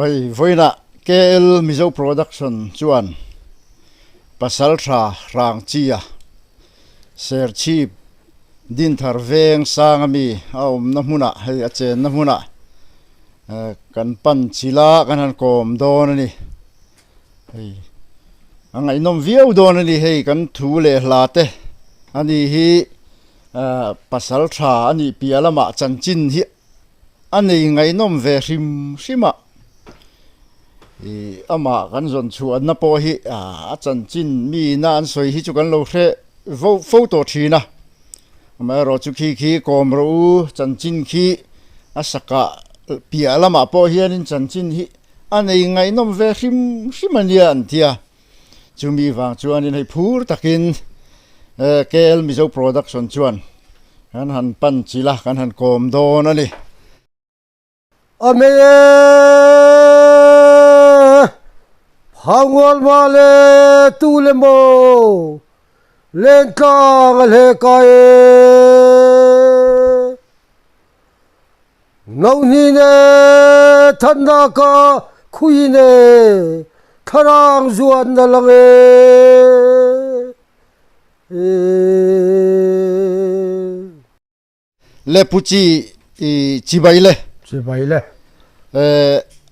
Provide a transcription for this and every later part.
Aw hei vawiinah KL Mizo Production chuan Pasaltha Hrangchia Serchhip Dinthar veng sang ami a awmna hmunah hei a chenna hmunah kan pan chila kan han kawm dawn a ni. Hei a ngaihnawm viau dawn a ni hei kan thu leh hla te a ni hi Pasaltha a nih piah lamah chanchin hi a nei ngaihnawm ve hrim hrim a ih amah kan zawn chhuahna pawh hi a chanchin mi ina an sawi hi chu kan lo hre vo fo tawh thin a amaherawh chu khi khi kawm rawh u chanchin khi a sakah piah lamah pawh hianin chanchin hi a nei ngaihnawm ve hrim hrim a nia an ti a chumi vang chuanin hei phur takin KL Mizo Production chuan kan han pan chilh a kan han kawm dawn a ni. Ame e Phangual ma le tu le maw Lentlang a hle kai e. Nohnin e, thatnak ah khuin e, thlarang zuan na lang e. Le pu chi i chibai le. Chibai le.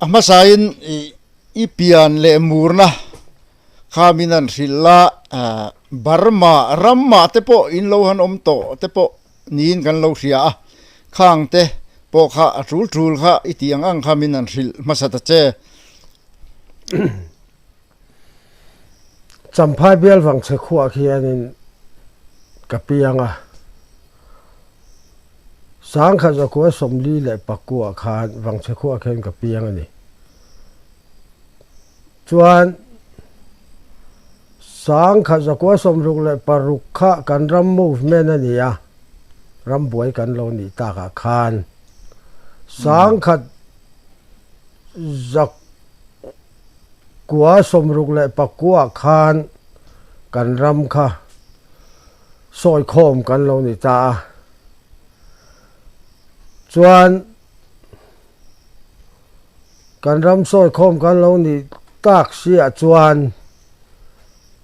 A hmasa in i pian leh murna kha min han hrilh la, Burma ramah te pawh in lo han awm tawh te pawh niin kan lo hria a, khang te pawh kha a tul tul kha i tih ang ang kha min han hrilh hmasa ta che. Champhai bial vang chhe khuah khianin ka piang a, Sangkhat zakua 40 leh pakua khan Vangchhe khuah khian ka piang a ni. Chuan 1966 kha kan ram movement a ni a, ram buai kan lo nih takah khan 1969 khan kan ram kha sawikhawm kan lo ni ta a. Chuan Kan ram sawikhawm kan lo nih tak siah chuan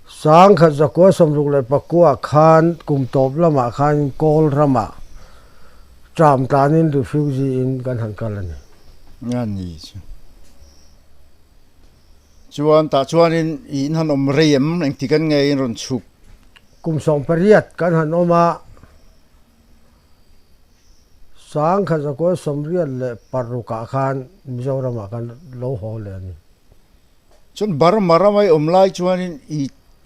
1964 khan kum tawp lamah khan Kawl ramah tram tlanin refugee in kan han kal a ni. A ni chu. Chuan tah chuanin i in han awm rei em? Engtik an nge in rawn chhuk? Kum 18 kan han awm a. 1986 ah khan Mizoram ah kan lo haw leh a ni. Chuan Burma rama i awm lai chuanin i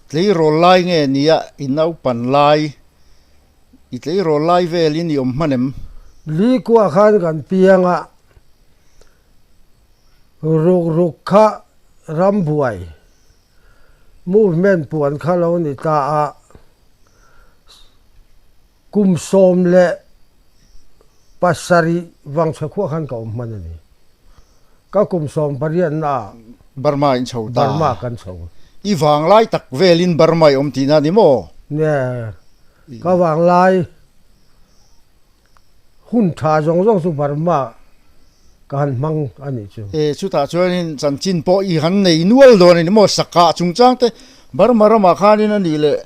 tleirawl lai nge nia i naupan lai, i tleirawl lai velin i awm hman em? Likuah khan kan piang a, ruk ruk kha rambuai movement puan kha lo ni ta a. Kum 17 vangchhe khuah khan ka awm hman a ni. Ka kum 18 na ah Burma in chho ta. Burma kan chho. I vanglai tak velin Burma i awm tihna a ni maw? Nia, ka vanglai hun tha zawng zawng chu Burma ka han hmang a nih chu. E, chutah chuanin chanchin pawh i han nei nual dawn a ni maw? Sakah chungchang te Burma ramah khanin a nih leh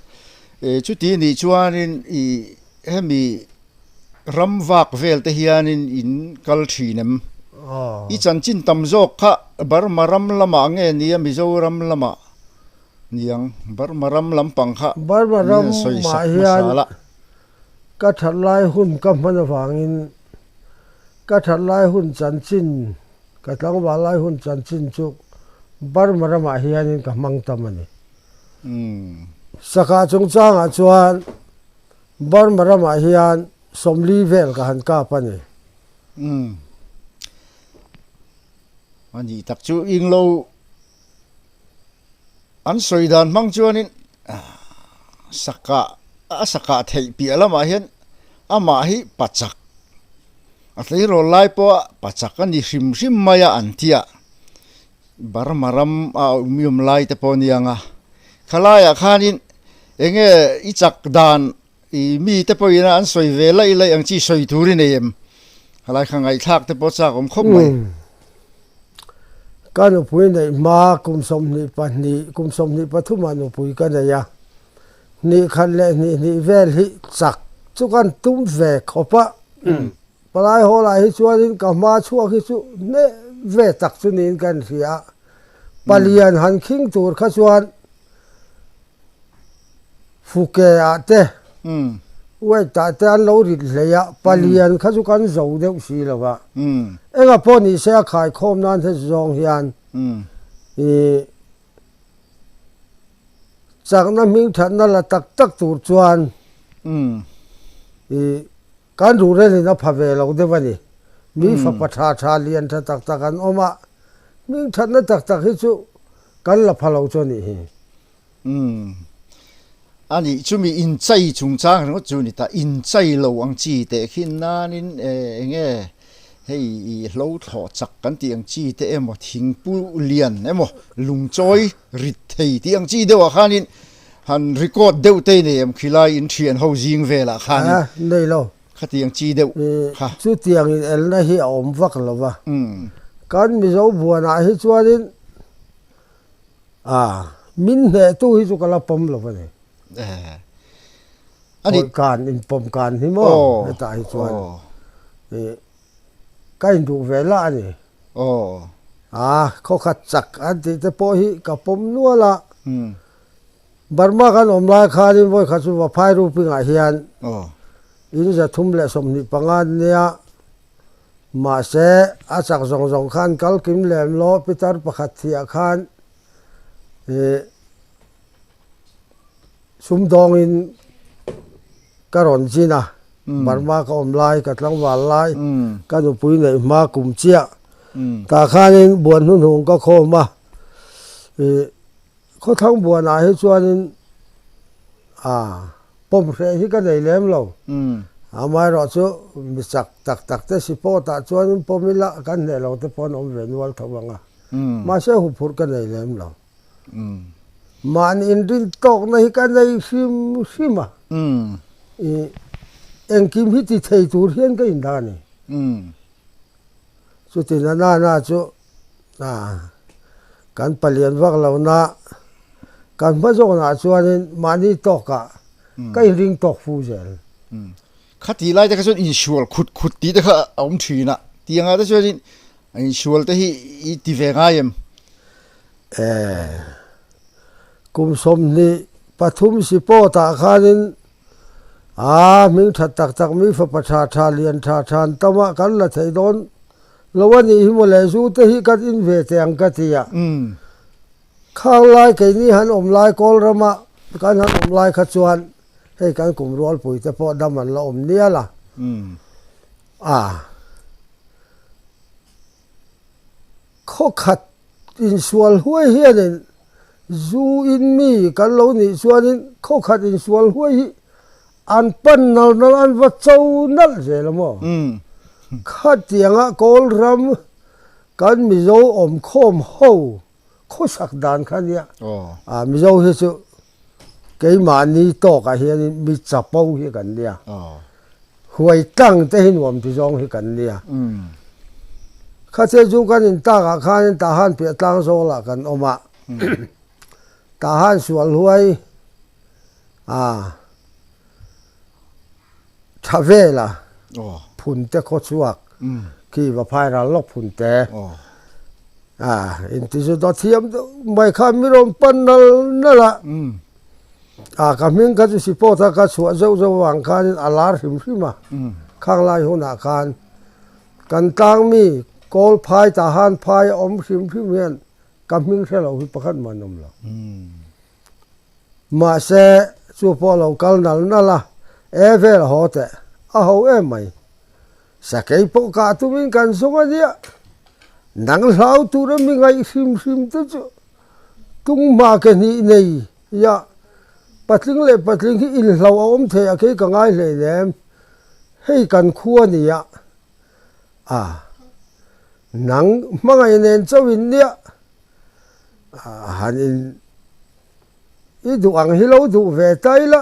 E chuti nih chuanin i hemi ram vak vel te hianin in kal thin em? I chanchin tam zawk kha Burma ram lamah nge nia Mizoram lamah niang? Burma ram lampang kha Burma min sawi ramah sak hian hmasa la. ka that lai hun ka hman avangin ka that lai hun chanchin ka tlangval lai hun chanchin chu Burma ramah hianin ka hmang tam a ni. Saka chungchangah chuan Burma ramah hian 40 vel ka han kap a ni. A nih tak chu Englo an sawi dan hmang chuanin saka a saka theih piah lamah hian amah hi pachak a tleirawl lai pawha pachak a ni hrim hrim mai a an ti a. Burma ram a awm lai te pawh nia nga, khalaiah khanin enge i chak dan i mi te pawhin an sawi ve laih laih ang chi sawi tur i nei em? Khalai kha ngaihthlak te pawh chak awm khawp mai. Ka nupui neih hma kum 22, kum 23 ah nupui ka nei a, hnih khat leh hnih hnih vel hi chak chu kan tum ve khawp a. Palai hall ah hi chuanin ka hma chhuak hi chu hneh ve tak chu niin ka inhria a, palian han khing tur kha chuan Fuke ah te, weight ah te an lo rit hlei a, palian kha chu kan zo deuh si lo va. Enga pawh ni se a khaikhawm nan he zawng hian ih chakna hming thatna la tak tak tur chuan ih kan ruhrelin a pha ve lo deuh a ni. Mi fapa tha tha lian tha tak tak an awm a, hming thatna tak tak hi chu kan la pha lo chu a nih hi. Umm. A nih chumi inchei chungchang ringawt chu ni ta, inchei lo ang chi teh khin nanin eng nge hei i hlo thlawh chak kan tih ang chi te emaw thingpu lian emaw lungchawi rit thei tih ang chi deuhah khanin han record deuh te nei em khilai in thian ho zing velah khanin. A, nei lo. Khatiang chi deuh kha. Chutiang in elna hi a awm vak lo va. Kan Mizo buanah hi chuanin A, min hnehtu hi chu ka la pawm lo a ni. Hawih kan, inpawm kan hi maw hetah hi chuan ka induh ve lah a ni. A, khawkhat chak an tih te pawh hi ka pawm nual a. Burma kan awm lai khanin vawikhat chu Vaphai Rupingah hian in 325 nia Mahse, a chak zawng zawng khan kal kim lem lo, pitar pakhat thiah khan ih sumdawngin ka rawn zin a, Burma ka awm lai, ka tlangval lai, ka nupui neih hma kum chiah tah khanin buan hnuhnung ka khawm a, ih Khawthlang buanah hi chuanin a pawm hreh hi ka nei lem lo. Amaherawh chu mi chak tak tak te sipawt ah chuanin pawm ila kan hneh lo te pawh an awm ve nual tho ang a. Mahse huphurh ka nei lem lo. Mahni inrin tawkna hi ka nei hrim hrim a. Engkim hi ti thei tur hian ka indah a ni. Chutin a nana chu kan palian vak lo na kan hma zawnah chuanin mahni tawkah ka inring tawk fu zel. Khatih lai te kha chuan insual khut khut tih te kha a awm thin a, tiang ah te chuanin insual te hi i ti ve ngai em? Kum 23 sipawt ah khanin Aa, hming that tak tak mi fapa tha tha lian tha tha an tam a, kan la thei dawn lo a nih hi mawle, zu te hi kan in ve teh ang ka ti a. Khang lai keini han awm lai kawl rama kan han awm lai kha chuan hei kan kum rualpui te pawh dam an la awm nial a. Aa. Khawkhat insual huai hianin zu in mi kan lo nih chuanin khawkhat insual huai hi an pan nal nal an va cho nalh zel a maw? Khatianga Kawl ram kan Mizo awmkhawm ho khawsak dan kha nia. Mizo hi chu keimahni tawkah hianin mi chapo hi kan nia. Huai tlang te hi nuam ti zawng hi kan nia. Khache chu kan in takah khanin Tahan piah tlang zawlah kan awm a. Tahan sual huai a tha vel a phun te khaw chhuak khi va phai ral lawk phun te a inti chu dawt thiam deuh mai khan mi rawn pan nal nal a. A ka hming kha chu sipawt a ka chhuah zeuh zeuh avang khanin a lar hrim hrim a, khang lai hunah khan kan tlang mi kawl phai tah han phai a awm hrim hrim hian ka hming hre lo hi pakhat mah an awm lo. Mahse chu pawh a lo kal nal nal a, e vel a haw teh, a ho em mai. Sakei pawh kah tumin kan zawng a nia, nang hlau tur a mi ngaih hrim hrim te chu Tunghma ke hnih nei ia patling leh patling hi inhlo a awm thei a kei ka ngai hlei lem hei kan khua nia a nang hmangaih nen chauh in nia han in i duh ang hi lo duh ve ta ila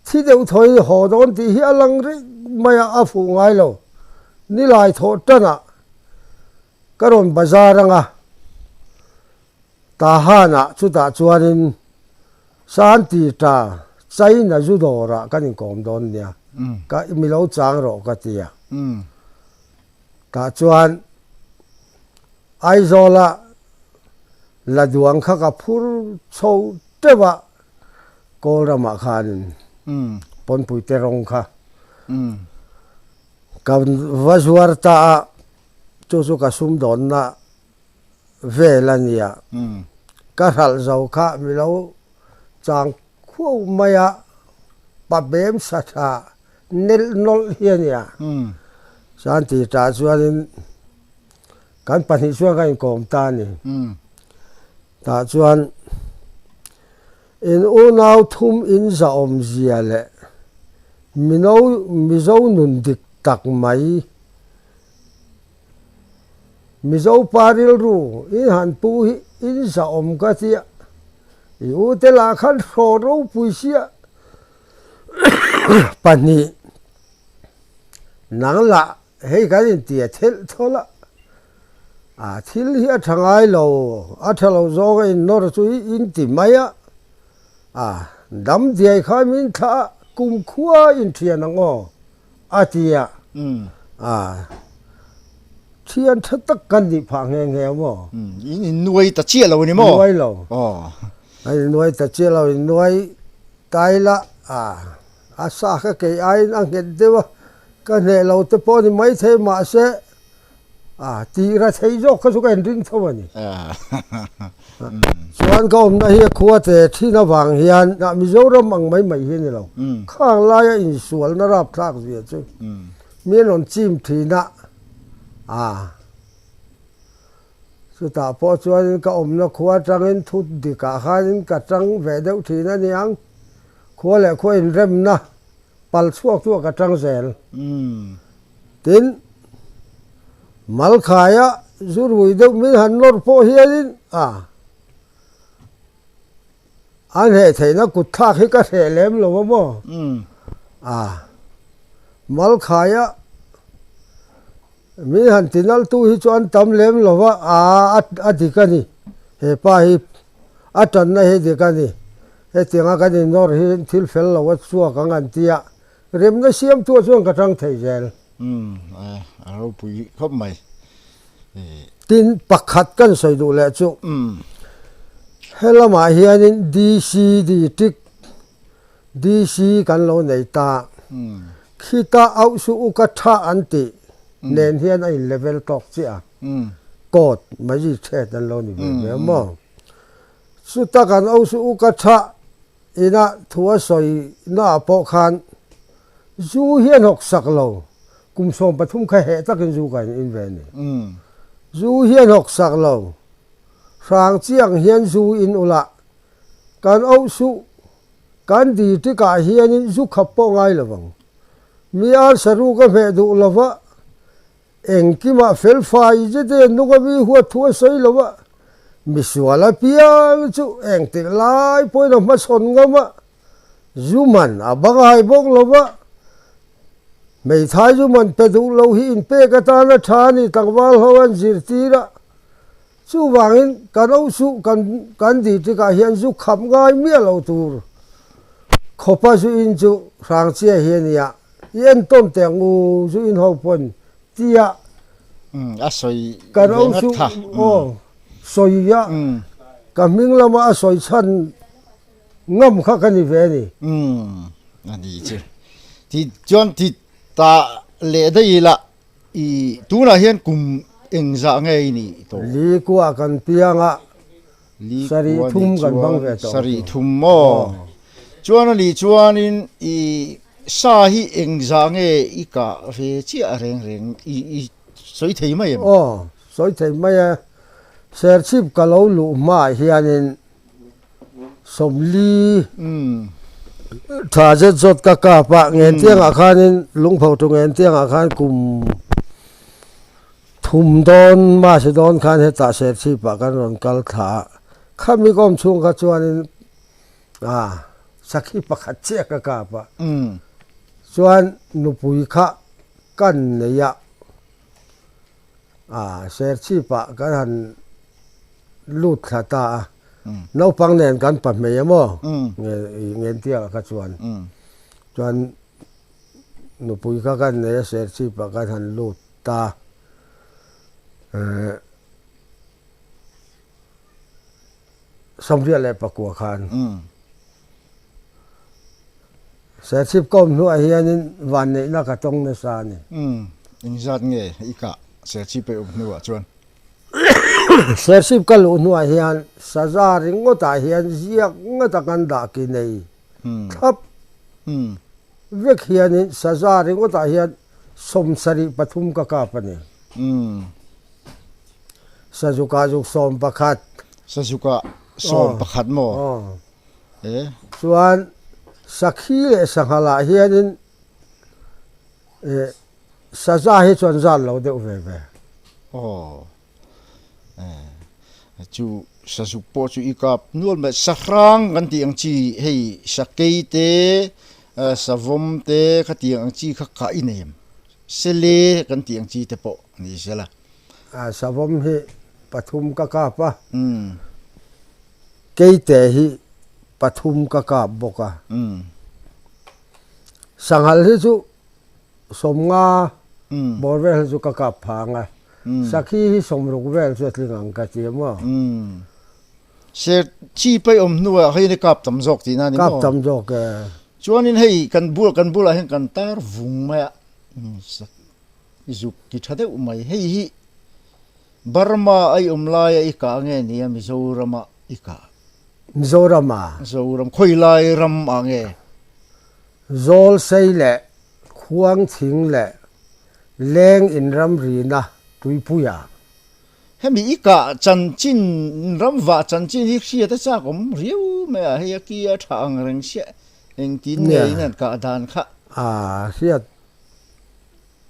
thi deuh thaw in haw dawn tih hi a lang reng mai a a fuh ngai lo nilai thawh tan ah ka rawn bazar ang a. Tahan-ah chutah chuanin Santi ta China zu dawrah kan inkawm dawn nia, ka mi lo chang rawh ka ti a. Tah chuan Aizawla la duang kha ka phur chho teuh a, Kawl ramah khanin pawnpui te rawng kha ka va zuar ta a, chu chu ka sumdawnna vel a nia. Ka hralh zo kha mi lo chang khuau mai a, pa bem sa tha nelh nawlh hi a nia. Chuan ti tah chuanin kan pahnih chuan kan inkawm ta a ni. Tah chuan in unau thum in zahawm zia leh mino Mizo nun dik tak mai Mizo pa rilru in han pu hi in zahawm ka tia, i u te lah khan hraw ropui sia pahnih nang lah hei kan intia thelh thawl a, a thil hi a tha ngai lo, a tha lo zawng a innawr chu i inti mai a, a dam diai kha min thlah a kumkhua inthian ang aw. A ti a, a thian tha tak kan nih phah nghe nghe a maw? In innuai ta chiah lo a ni maw? Innuai lo. An innuai ta chiah lo, innuai ta ila a, a sa kha kei aiin a nghet deuh a, ka hneh lo te pawh a ni maithei mahse A tih ra thei zawk kha chu ka inring tho a ni. Chuan ka awmna hi a khua te thin avang hian Mizoram ang mai mai hi a ni lo. Khang laia insualna rapthlak zia chu mi an rawn chim thin a, a chutah pawh chuanin ka awmna khua atangin thut dikah khanin ka tang ve deuh thin a niang. Khua leh khua inremna pal chhuak chu ka tang zel. Tin, Malkhaia zu rui deuh min han nawr pawh hianin a a hneh theihna kut thlak hi ka hreh lem lo a maw? A Malkhaia min han ti naltu hi chu an tam lem lo va, a a dik a ni. He pa hi a tanna hi dik a ni. Hetianga kan innawr hi thil fel lo a chhuak ang an ti a. Remna siamtuah chuan ka tang thei zel. Umm a ropui khawp mai. Tin, pakhat kan sawi duh leh chu he lamah hianin DC district, DC kan lo nei ta. Khita auh suh u ka tha an tih nen hian a in level tawk chiah a. Court magistrate an lo ni ve ve a maw. Chuta kan auh suh u ka tha Ina thu a sawi naah pawh khan zu hi a hnawk sak lo, kum 13 kha heh takin zu ka in ve a ni. Zu hi a hnawk sak lo, hrang chiang hian zu in ula, kan auh suh, kan di tikah hianin zu khap pawh ngai lo vang. Mi ar saru ka hmeh duh lo va, Engkimah felfai zet e nung a mi huat thu a sawi lo a, misual apiang chu engtik lai pawhin a hmachhawn ngam a, zu man a bangai bawk lo va, hmeithai zu man pe duh lo hi inpek atana tha a ni tlangval ho an zirtir a, chuvangin kan o suh kan kan dih tikah hian zu khap ngai miah lo tur khawpa zu in chu hrangchia hi a nia. I entawn teh ang u zu in ho pawn tia a sawi ka ro chu aw sawi a ka hming lama a sawi chhan ngam kha ka ni ve a ni. A ni chu ti chuan ti ta leh daih ila i tunah hian kum engzah nge i nih tawh? Li kua kan piang a. Sarih thum kan hmang ve tawh. Sarih thum maw? Chuan a nih chuanin i sa hi engzah nge i kah ve chiah reng reng i sawi thei mai em? Aw, sawi thei mai e. Serchhip ka lo luh hmaah hianin 40 tha zet zawt ka kap a, Ngentiangah khanin lungpho tu Ngentiangah khan kum Thum dawn Masi dawn khan hetah Serchhipah kan rawn kal thla a, khami ka awm chhung kha chuanin ah sakhi pakhat chiah ka kap a, chuan nupui kha kan nei a, ah Serchhipah kan han lut thla ta a, naupang nen kan pa hmei a maw Ngentiang ah kha chuan chuan nupui kha kan nei a Serchhip ah kan han lut ta 94 khan Serchhip ka awm hnuah hianin vanneihna ka tawng nasa a ni. Engzat nge i kah Serchhip i awm hnuah chuan? Serchhip ka luh hnuah hian saza ringawtah hian ziak ngata kan dah ki nei thlap vek hianin saza ringawtah hian 73 ka kap a ni. Sazukah zuk 11. Sazukah 11 maw? Aw. Chuan sakhi leh sanghalah hianin saza hi chuan zan lo deuh ve ve. Aw. Chu sazuk pawh chu i kap nual mai. Sahrang kan tih ang chi hei sakei te savawm te khatiang ang chi kha kah i nei em? Sele kan tih ang chi te pawh ni sela. Savawm hi pathum ka kap a. Keite hi pathum ka kap bawk a. Sanghal hi chu 50 bawr vel hi chu ka kap phang a. Sakhi hi 60 vel chu a tling ang ka ti a maw. Ser chi paih awm hnuah hei ni kap tam zawk tihna a ni maw? Kap tam zawk e. Chuanin hei kan bul kan bulah hian kan tar vung mai a, zuk ti tha deuh mai. Hei hi Burma a i awm laia i kah nge nia Mizorama i kah? Mizorama? Zoram, khawi lai ram ah nge? Zawlsei leh Khuangthing leh Leng inramrina tuipuia. Hemi i kah chanchin, ramvah chanchin hi hriat a chak awm riau mai a, hei a ki a tha ang reng chiah, engtin nge in an kah dan kha? A hriat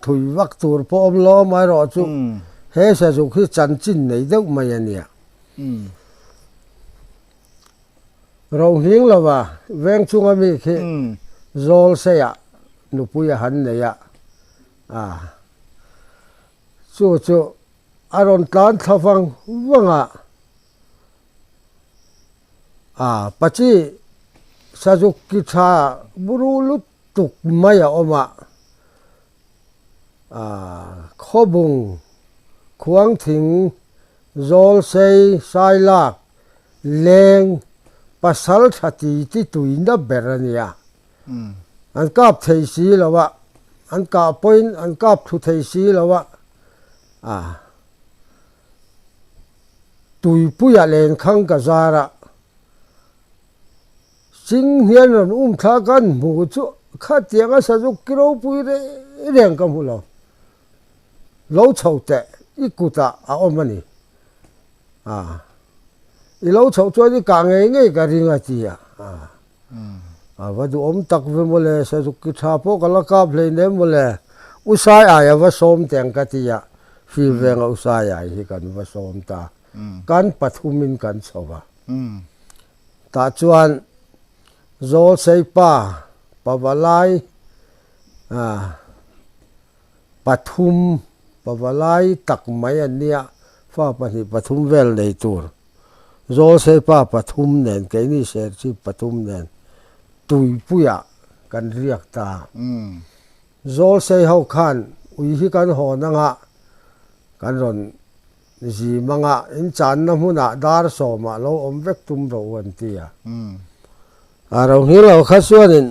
thui vak tur pawh awm lo amaherawhchu he sazuk hi chanchin nei deuh mai a nia. Rohning lova veng chunga mi khi Zawlseiah nupui a han nei a, a. Chu chu a rawn tlan thla vang vang a, a pachi sazuk ki tha buru lutuk mai a awm a, a khawbung, khuangthing, zawlsei, sailak, leng, pasal tha ti ti tuina ber a nia. An kap thei si lo a, an kah pawhin an kap thlu thei si lo a, a tuipuia lenkhang ka zar a, ching hian rawn um thla kan hmu chu khatiang a sazuk ki ropui reng reng ka hmu lo, lo chho teh i kutah a awm a ni. A i lo chhoh chuan i kah ngei ngei ka ring a ti a. A va duhawm tak ve mawle, sazuk ki tha pawh ka la kap hleinem mawle, U Sai ai a va sawm teng ka ti a, fir venga U Sai ai hi kan va sawm ta, kan pathumin kan chho va. Tah chuan Zawlsei pa, Pavalai, pathum, pavalai tak mai an nia, fa pahnih pathum vel nei tur. Zawlsei pa pathum nen, keini Serchhip pathum nen tuipuiah kan riak ta. Zawlsei ho khan ui hi kan hawn anga kan rawn zim anga in channa hmunah dar sawmah lo awm vek tum rawh u an ti a. A ro nghil lo kha chuanin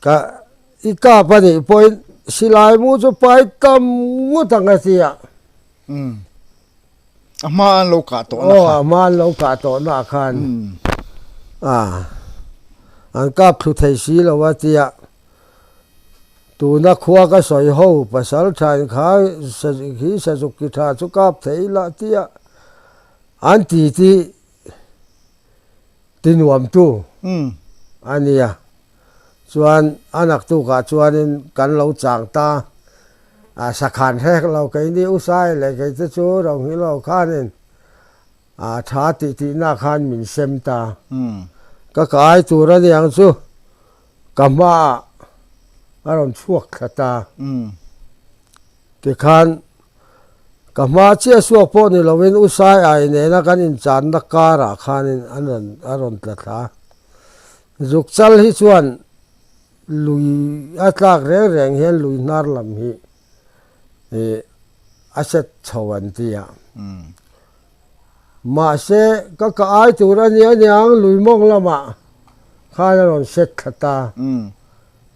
ka i kap a nih pawhin silai mu chu pai tam ngawt ang a ti a. A hma an lo kah tawhna kha. Aw, a hma an lo kah tawhna khan a an kap thlu thei si lo a tia tuna khua ka sawi ho pasal thain kha khi sazuk ki tha chu kap thei ila tia an ti ti ti nuam tu a nia. Chuan a naktukah chuanin kan lo chang ta a, sakhan hrek lo keini Usai leh kei te chu Rohngilo khanin a tha tih tihna khan min sem ta. Ka kai tur a niang chu ka hmaah a rawn chhuak thla ta. Tikhan. Ka hma chiah suak pawh ni lovin U Sai Ai nena kan inchanna karah khanin an rawn a rawn tla thla. Zuk chal hi chuan lui a tlak reng reng hian lui hnar lam hi ih a set chho an ti a. Mahse ka ka ai tur a nia niang lui mawng lamah khan a rawn set thla ta.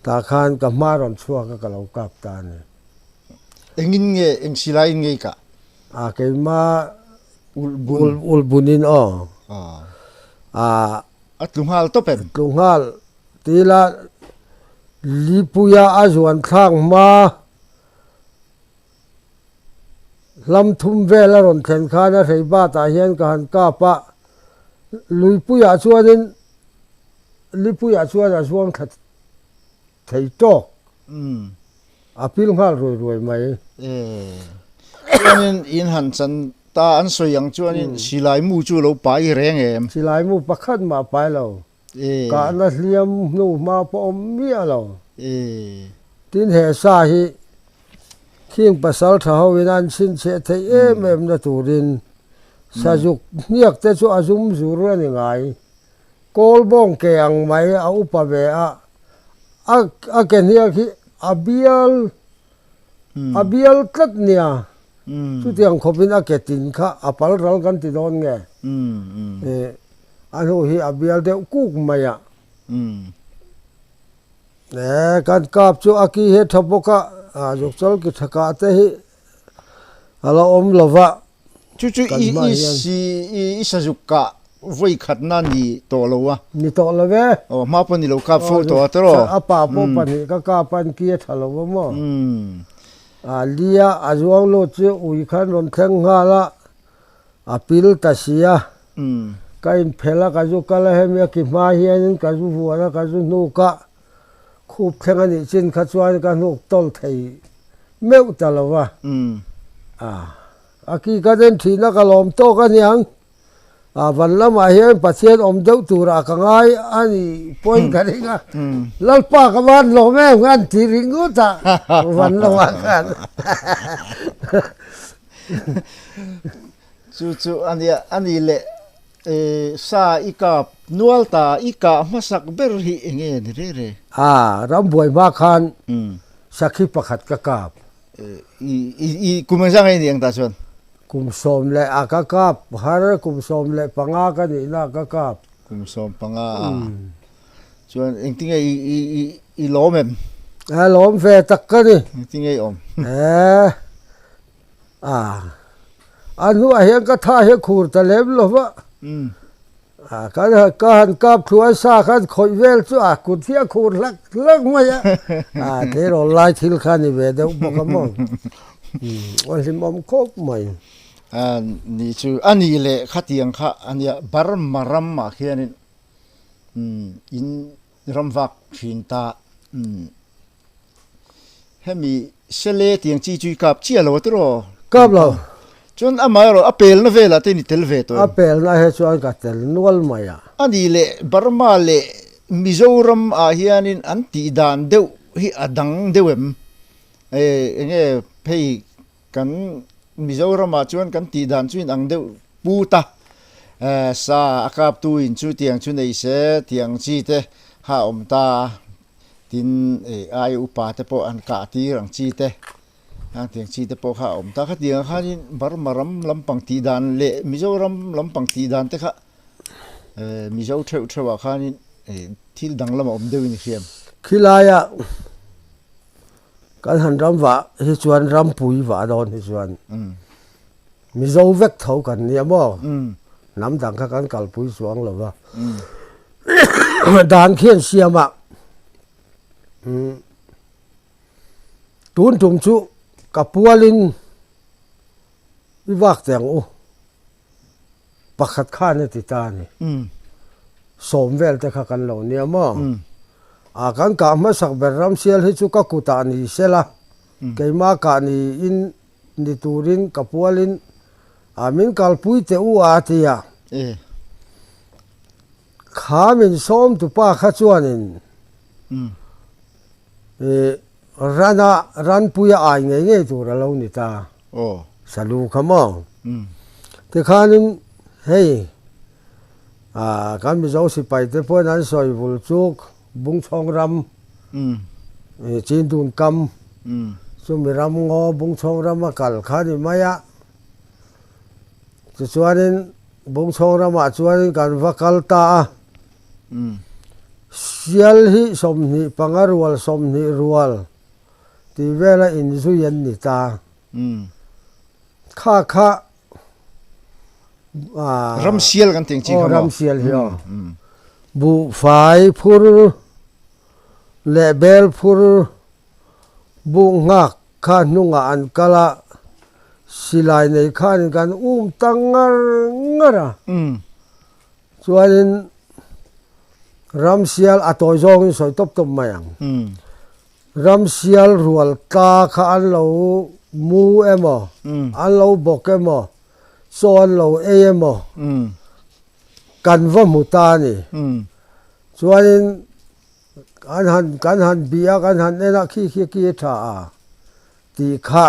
Tah khan ka hma rawn chhuak a ka lo kap ta a ni. Engin nge, eng silaiin nge i kah? A keimah ulh ulh bunin aw. A A tlu nghal tawp em? Tlu nghal tila lipuia a zuan thlak hma hlam thum vel a rawn thlen khan a hrei batah hian ka han kap a, luipuiah chuanin lipuiah chuan a zuang thla thei tawk. A pil nghal ruai ruai mai. Chuanin in han chan ta an sawi ang chuanin silai mu chu lo pai reng em? Silai mu pakhat mah pai lo. Kahna hliam hnu hma pawh awm miah lo. Tin he sa hi khing pasal tha ho in an chhinchhiah theih em em na turin sazuk hniak te chu a zum zur a ni ngai. Kawl bawng ke ang mai a upa ve a, a a ke hniak hi a bial a bial tlat nia, chutiang khawpin a ke tin kha a pal ral kan ti dawn nge, ih a hnu hi a bial deuh kuk mai a, eh kan kap chu a ki hi a tha bawk a, ah zukchal ki tha kah te hi a la awm lo va. Chu chu i i si i sazuk kah vawi khatna ni tawh lo a. Ni tawh lo e. Aw hma pawh ni lo kap fo tawh a tawh. A pa pawh pahnih ka kap a an ki a tha lo a maw. A lia a zuang lut chu ui khan rawn thleng nghal a, a pil ta si a. Ka inphelh a ka zu kal a hemi a ki hma hianin ka zu vuan a ka zu hnuk a, khup thleng a nih chin kha chuan ka hnuk tawlh thei meuh ta lo va. A ki ka den thihna ka lawm tawk a niang. A van lamah hian Pathian awm deuh turah ka ngai a ni pawhin ka ring a. Lalpa ka van lawm em an ti ringawt a van lamah khan. Chu chu a nia, a ni leh sa i kap nual ta, i kah hmasak ber hi eng nge ni re re? A, rambuai hma khan sakhi pakhat ka kap. I kum engzah nge ni ang tah chuan? Kum 11 a ka kap har, kum 15 ka nihna ka kap. Kum 15 a, chuan engtinge i lawm em? A lawm ve tak ka ni. Engtinge i awm? E. A, a hnuah hian ka tha hi a khur ta lem lo va, a kan han ka han kap thlu a sa khan khawih vel chu a kut hi a khur hlak hlak mai a, a tleirawl lai thil kha a ni ve deuh bawk a maw, a hlimawm khawp mai. A ni chu a ni leh khatiang kha a nia Burma ramah khianin in ramvak thin ta. Hemi sele tiang chi chu i kap chiah lo a tiraw? Kap lo. Chuan amah erawh a pelna velah te in i tel ve tawh em? A pelna he chuan ka tel nual mai a. A nih leh Burma leh Mizoram ah hianin an tih dan deuh hi a dang deuh em? Enge phei Kan Mizoramah chuan kan tih dan chu inang deuh put a, sa a kaptu in chu tiang chu nei se tiang chi te ha awm ta a, tin ai upa te pawh an kah tir ang chi te, hang tiang chi te pawh kha a awm ta. Khatiang ah khanin Burma ram lampang tih dan leh Mizoram lampang tih dan te kha Mizo theuh theuh ah khanin thil danglam a awm deuhin i hriam. Khilaiah Kan han ram vah hi chuan rampui vah dawn hi chuan Mizo vek tho kan nia maw? Hnam dang kha kan kalpui chuang lo va. Dan khian siam a tun tum chu ka pualin i vak teh ang u. Pakhat khan a ti ta a ni. Sawm vel te kha kan lo nia maw? A kan kah hmasak ber ramsial hi chu ka kutah ni sela, keimah kah niin ni turin ka pualin a min kalpui teh u a a ti a. Kha min sawmtupa kha chuanin rana ranpuia ai ngei ngei tur a lo ni ta. Salu kha maw? Tikhanin hei kan Mizo sipai te pawhin an sawi vul chuk Bungchhawng ram, Chindun kam, chumi ram ngaw Bungchhawng rama kal kha a ni mai a. Tichuanin Bungchhawng ramah chuanin kan va kal ta a. Sial hi 25 rual 20 rual tih vela inzui an ni ta. Kha kha Ramsial kan tih ang chi kha maw? Ramsial hi aw. Buhfai phur leh bel phur buh nghak kha hnungah an kal a, silai nei khanin kan um ta ngar ngar a. Chuanin ramsial a tawi zawngin sawi tawp tawp mai ang. Ramsial rual tla kha an lo mu emaw, an lo bawk emaw, chaw an lo ei emaw kan va hmu ta a ni. Chuanin an han kan han bih a, kan han en a, khi khi khi a tha a tih kha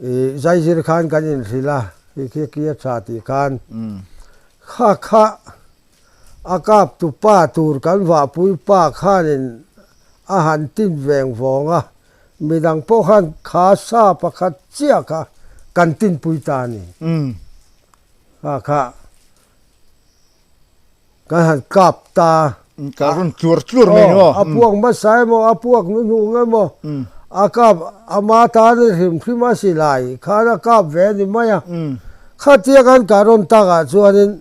ih zaizir khan kan inhrilh a, khi khi khi a tha tih khan kha kha A kap tu pa tur kan vahpui pa khanin a han tin veng vawng a, midang pawh khan kha sa pakhat chiah kha kan tinpui ta a ni. Kha kha kan han kap ta. Ka rawn tluar tluar mai ni maw? A puak hmasa emaw, a puak hnuhnung emaw, a kap ama tan a hrim hrim a silai khan a kap ve a ni mai a. Khatia kan kah rawn takah chuanin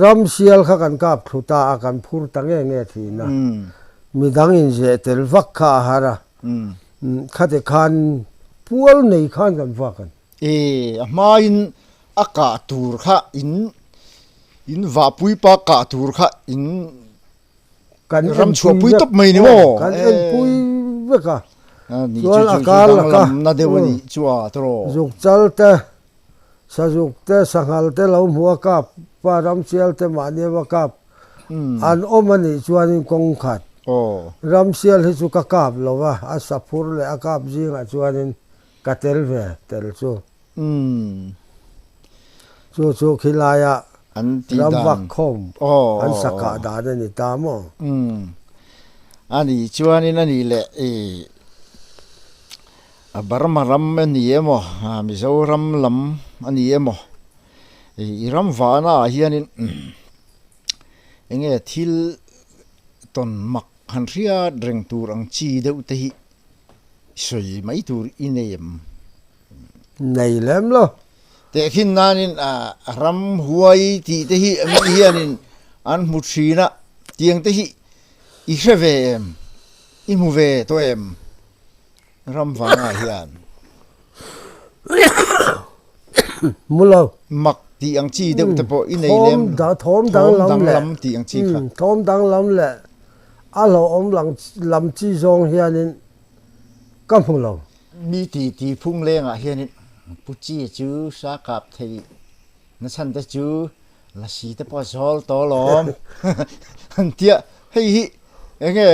Ramsial kha kan kap thlu ta a, kan phur ta nge nge thin a. Midang inzeh tel vak kha a har a, khati khan pual nei khan kan vak a ni. E, a hmain a kah tur kha in in vahpui pa kah tur kha in Kan ram chhuahpui tawp mai ni maw? Kan enpui vek a. Chuan a kar laka na deuh a nih chu a tawrh. Zuk chal te, sazuk te, sanghal te lo hmu a kap pa ramsial te mahni a va kap an awm a nih chuanin kawng khat. Ramsial hi chu ka kap lo va, a saphur leh a kap zingah chuanin ka tel ve tel chu. Chu chu khilaia ram vak khawm an sa kah dan a ni ta maw? A nih chuanin a nih leh i Burma ram a ni emaw Mizoram lam a ni emaw i ram vahna ah hianin eng nge thil tawn mak han hriat reng tur ang chi deuh te hi sawi mai tur i nei em? Nei lem lo. Tehkhin nanin ramhuai tih te hi mi hianin an hmu thin a, tiang te hi i hre ve em? I hmu ve tawh em? Ram vangah hian. Hmu lo. Mak tih ang chi deuh te pawh i nei lem lo. Thawm danglam tih ang chi kha. Thawm danglam leh a hlauhawm lam chi zawng hianin ka hmu lo. Mi ti ti phung lengah hianin Pu Chi chu sa kap thei na chhan te chu lasi te pawh a zawl tawh alawm an tia hei hi enge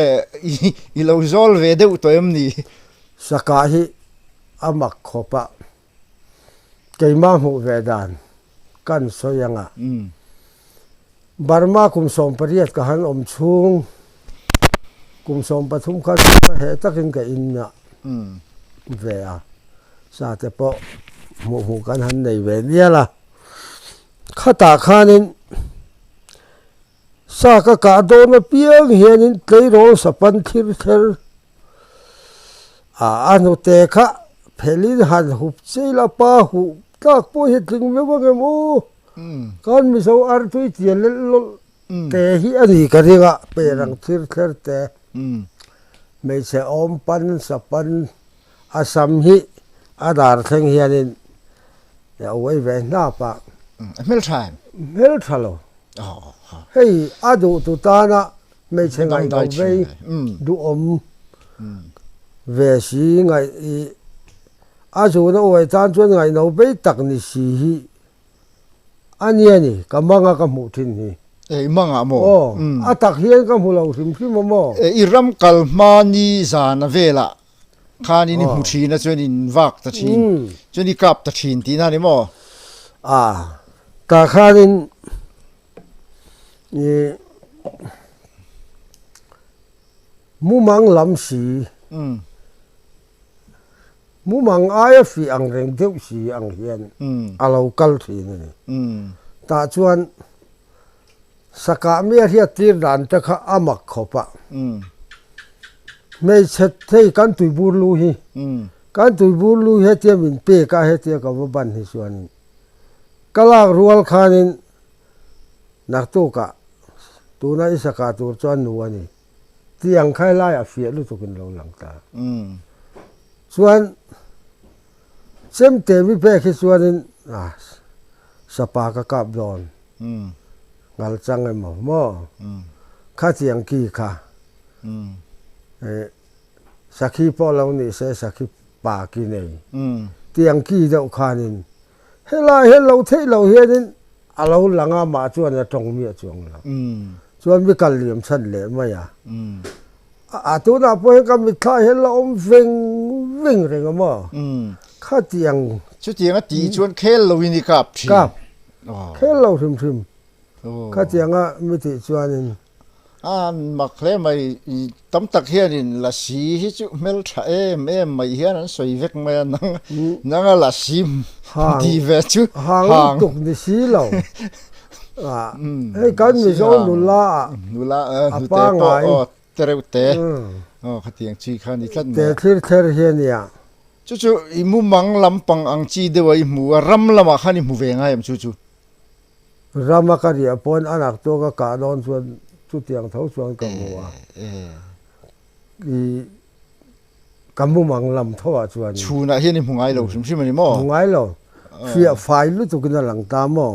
i lo zawl ve deuh tawh em ni? Sakah hi a mak khawp a, keimah hmuh ve dan kan sawi anga Burma kum 18 ka han awm chhung, kum 13 kha chu ka heh takin ka inah ve a, sa te pawh hmuh hmuh kan han nei ve nial a. Khatah khanin sa ka kah dawn apiang hianin tleirawl sapan thlir ther a, a hnute kha phelhin han hup chei la, pa huh tlak pawh hi a tling viau ang em aw. Kan Mizo artui tia lelh lawlh te hi a ni ka ring a, perang thir thler te, hmeichhe awm pan sa pan a sam hi a dar thleng hianin a uai ve hnap a. A hmeltha em? Hmeltha lo. Hei a duhtu tana hmeichhe ngaihno vei duhawm ve si ngaih a zuna uai tan chuan ngaihno vei tak ni si hi A nia ni, ka manga ka hmuh thin hi. E, i mangah maw? Aw, a tak hian ka hmu lo hrim hrim a maw? E, i ram kal hma ni zana velah Khanin i hmu thin a chuan in vak ta thin, chuan i kap ta thin tihna a ni maw? A, tah khanin i mumang lam si, mumang aia fih ang reng deuh si ang hian a lo kal thin a ni. Tah chuan Sakah mi a hriat tir dan te kha a mak khawp a. Hmeichhe hei kan tuibur lu hi, kan tuibur lu hi hetia min pek a, hetia ka va ban hi chuanin ka lak rual khanin naktukah tuna i sakah tur chuan nu a ni tih ang kha helaiah fiah lutukin lo lang ta. Chuan Chemte mi pek hi chuanin sapa ka kap dawn ngal chang emaw maw khatiang ki kha sakhi pawh lo nih se sakhi pa ki nei tiang ki deuh khanin helai hian lo theih loh hianin a lo lang a mah chuan a tawng miah chuang lo chuan mi kal liam chhan leh mai a. A tunah pawh hian ka mitthla hian la awm veng veng reng a maw? Khatiang. Chutiang a tih chuan khel lo in i kap thin. Kap. Khel lo hrim hrim. Khatiang a mi tih chuanin. A mak hle mai, tam tak hianin lasi hi chu hmeltha em em mai hian an sawi vek mai a, nang nang a lasi ti ve chu hang lutuk ni si lo. Hei kan Mizo nula ah nula a pangai te reuh te aw khatiang chi kha ni tlat mai te thlir thler hi a nia. Chu chu i mumang lampang ang chi deuh a i hmu a, ram lamah khan i hmu ve ngai em chu chu? Rama ka riah pawn a nak tawk a kah dawn chuan chutiang tho chuan ka hmu a, i ka mumang lam tho ah chuan. Chhunah hian i hmu ngai lo hrim hrim a ni maw? Hmu ngai lo, fiah fai lutukin a lang ta maw?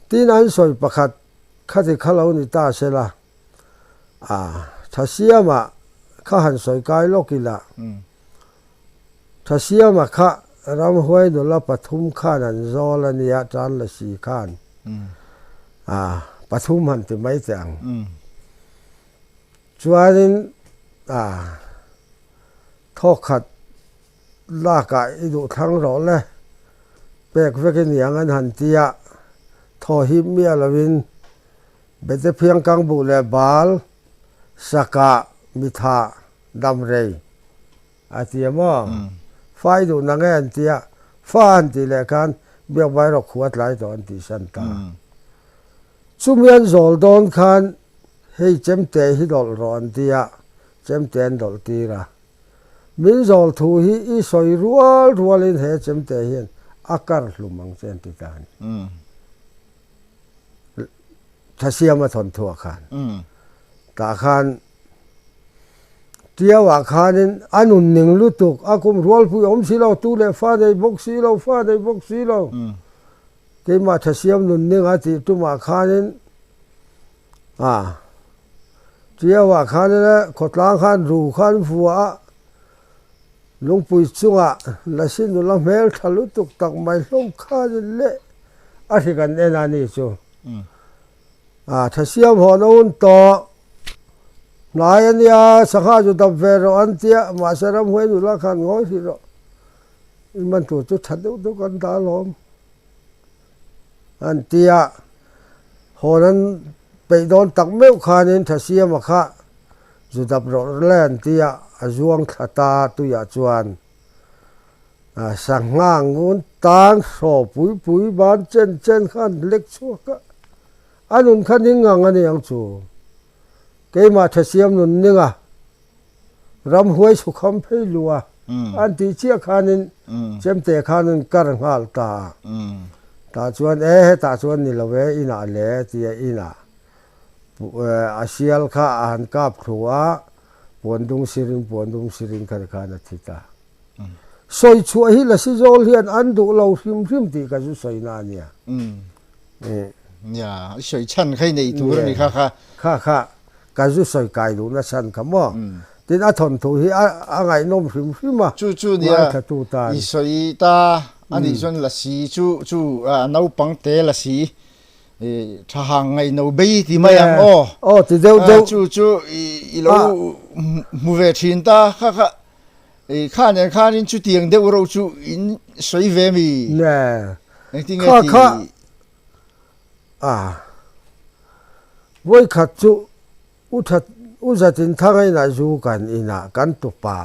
Tin an sawi pakhat khati kha lo ni ta sela. A, Thasiama kha han sawi kai lawk ila, Thasiama kha ramhuai nula pathum khan an zawl a nia, tan la si khan a, pathum han ti mai teh ang. Chuanin a, thawkhat lakah i duh thlang rawh le, pek vek i niang an han ti a, thaw hip miah lovin Bete phiangkang buh leh bal, sakah, mitha, damrei a ti a maw? Fa i duh nang e an ti a, fa an tih leh khan Biakbai rawk khu a tlai tawh an tih san ta. Chumi an zawl dawn khan hei chemte hi dawlh rawh an ti a, chemte an dawlh tir a. Min zawl thu hi i sawi rual rualin he chemte hian a kar hlum ang che an ti ta a ni. Thasiama thawnthuah khan tah khan Tiauah khanin a nun ning lutuk a kum rualpui awm si lo tu leh fa nei bawk si lo fa nei bawk si lo keimah Thasiam nun ning a tih tumah khanin a Tiauah khanin khawtlang khan ru khan vua a Lungpui chungah Lasi nula hmel tha lutuk tak mai hlawm khanin leh a hri kan en a ni chu. A tha siam hawn a hun tawh. Hnai a nia, sangha chu dap ve rawh an tia, mahse ramhuai nula khan ngawi hrih rawh. I man tur chu tha deuh deuh kan dah alawm an tia. Hawn an peih dawn tak meuh khanin tha siama kha Zu dap rawh le an ti a, a zuang thla ta tuiah chuan sangha ngun tang hraw pui pui ban chen chen kha an lek chhuak a, a nun kha ning ngang a ni ang chu. Keimah thasiam nun ning a, ramhuai chhukham phei lu a an tih chiah khanin chemte khan an kar nghal ta a, tah chuan e hetah chuan ni lo e inah le tia inah A sial kha a han kap thlu a, puan dung sirin puan dung sirin kha khan a thi ta. Sawi chhuah hi Lasi Zawl hian an duh lo hrim hrim tih ka zu sawi na a nia. Nia, i sawi chhan kha i nei tur a ni kha kha. Kha kha, ka zu sawi kai duhna chhan kha maw. Tin a thawnthu hi a ngaihnawm hrim hrim a, Chu chu nia, ngaithlatu tan. i sawi ta a nih chuan Lasi chu chu naupang te Lasi Tha hang ngaih no bei ti mai ang aw. Aw ti deuh deuh. Chu chu i lo hmu ve thin ta kha kha. I kha nen khanin chutiang deuh reuh chu in sawi ve mi? Ne. Engtin nge ti? Kha kha a vawikhat chu u that u zatin thanga inah zu kan inah kan tupa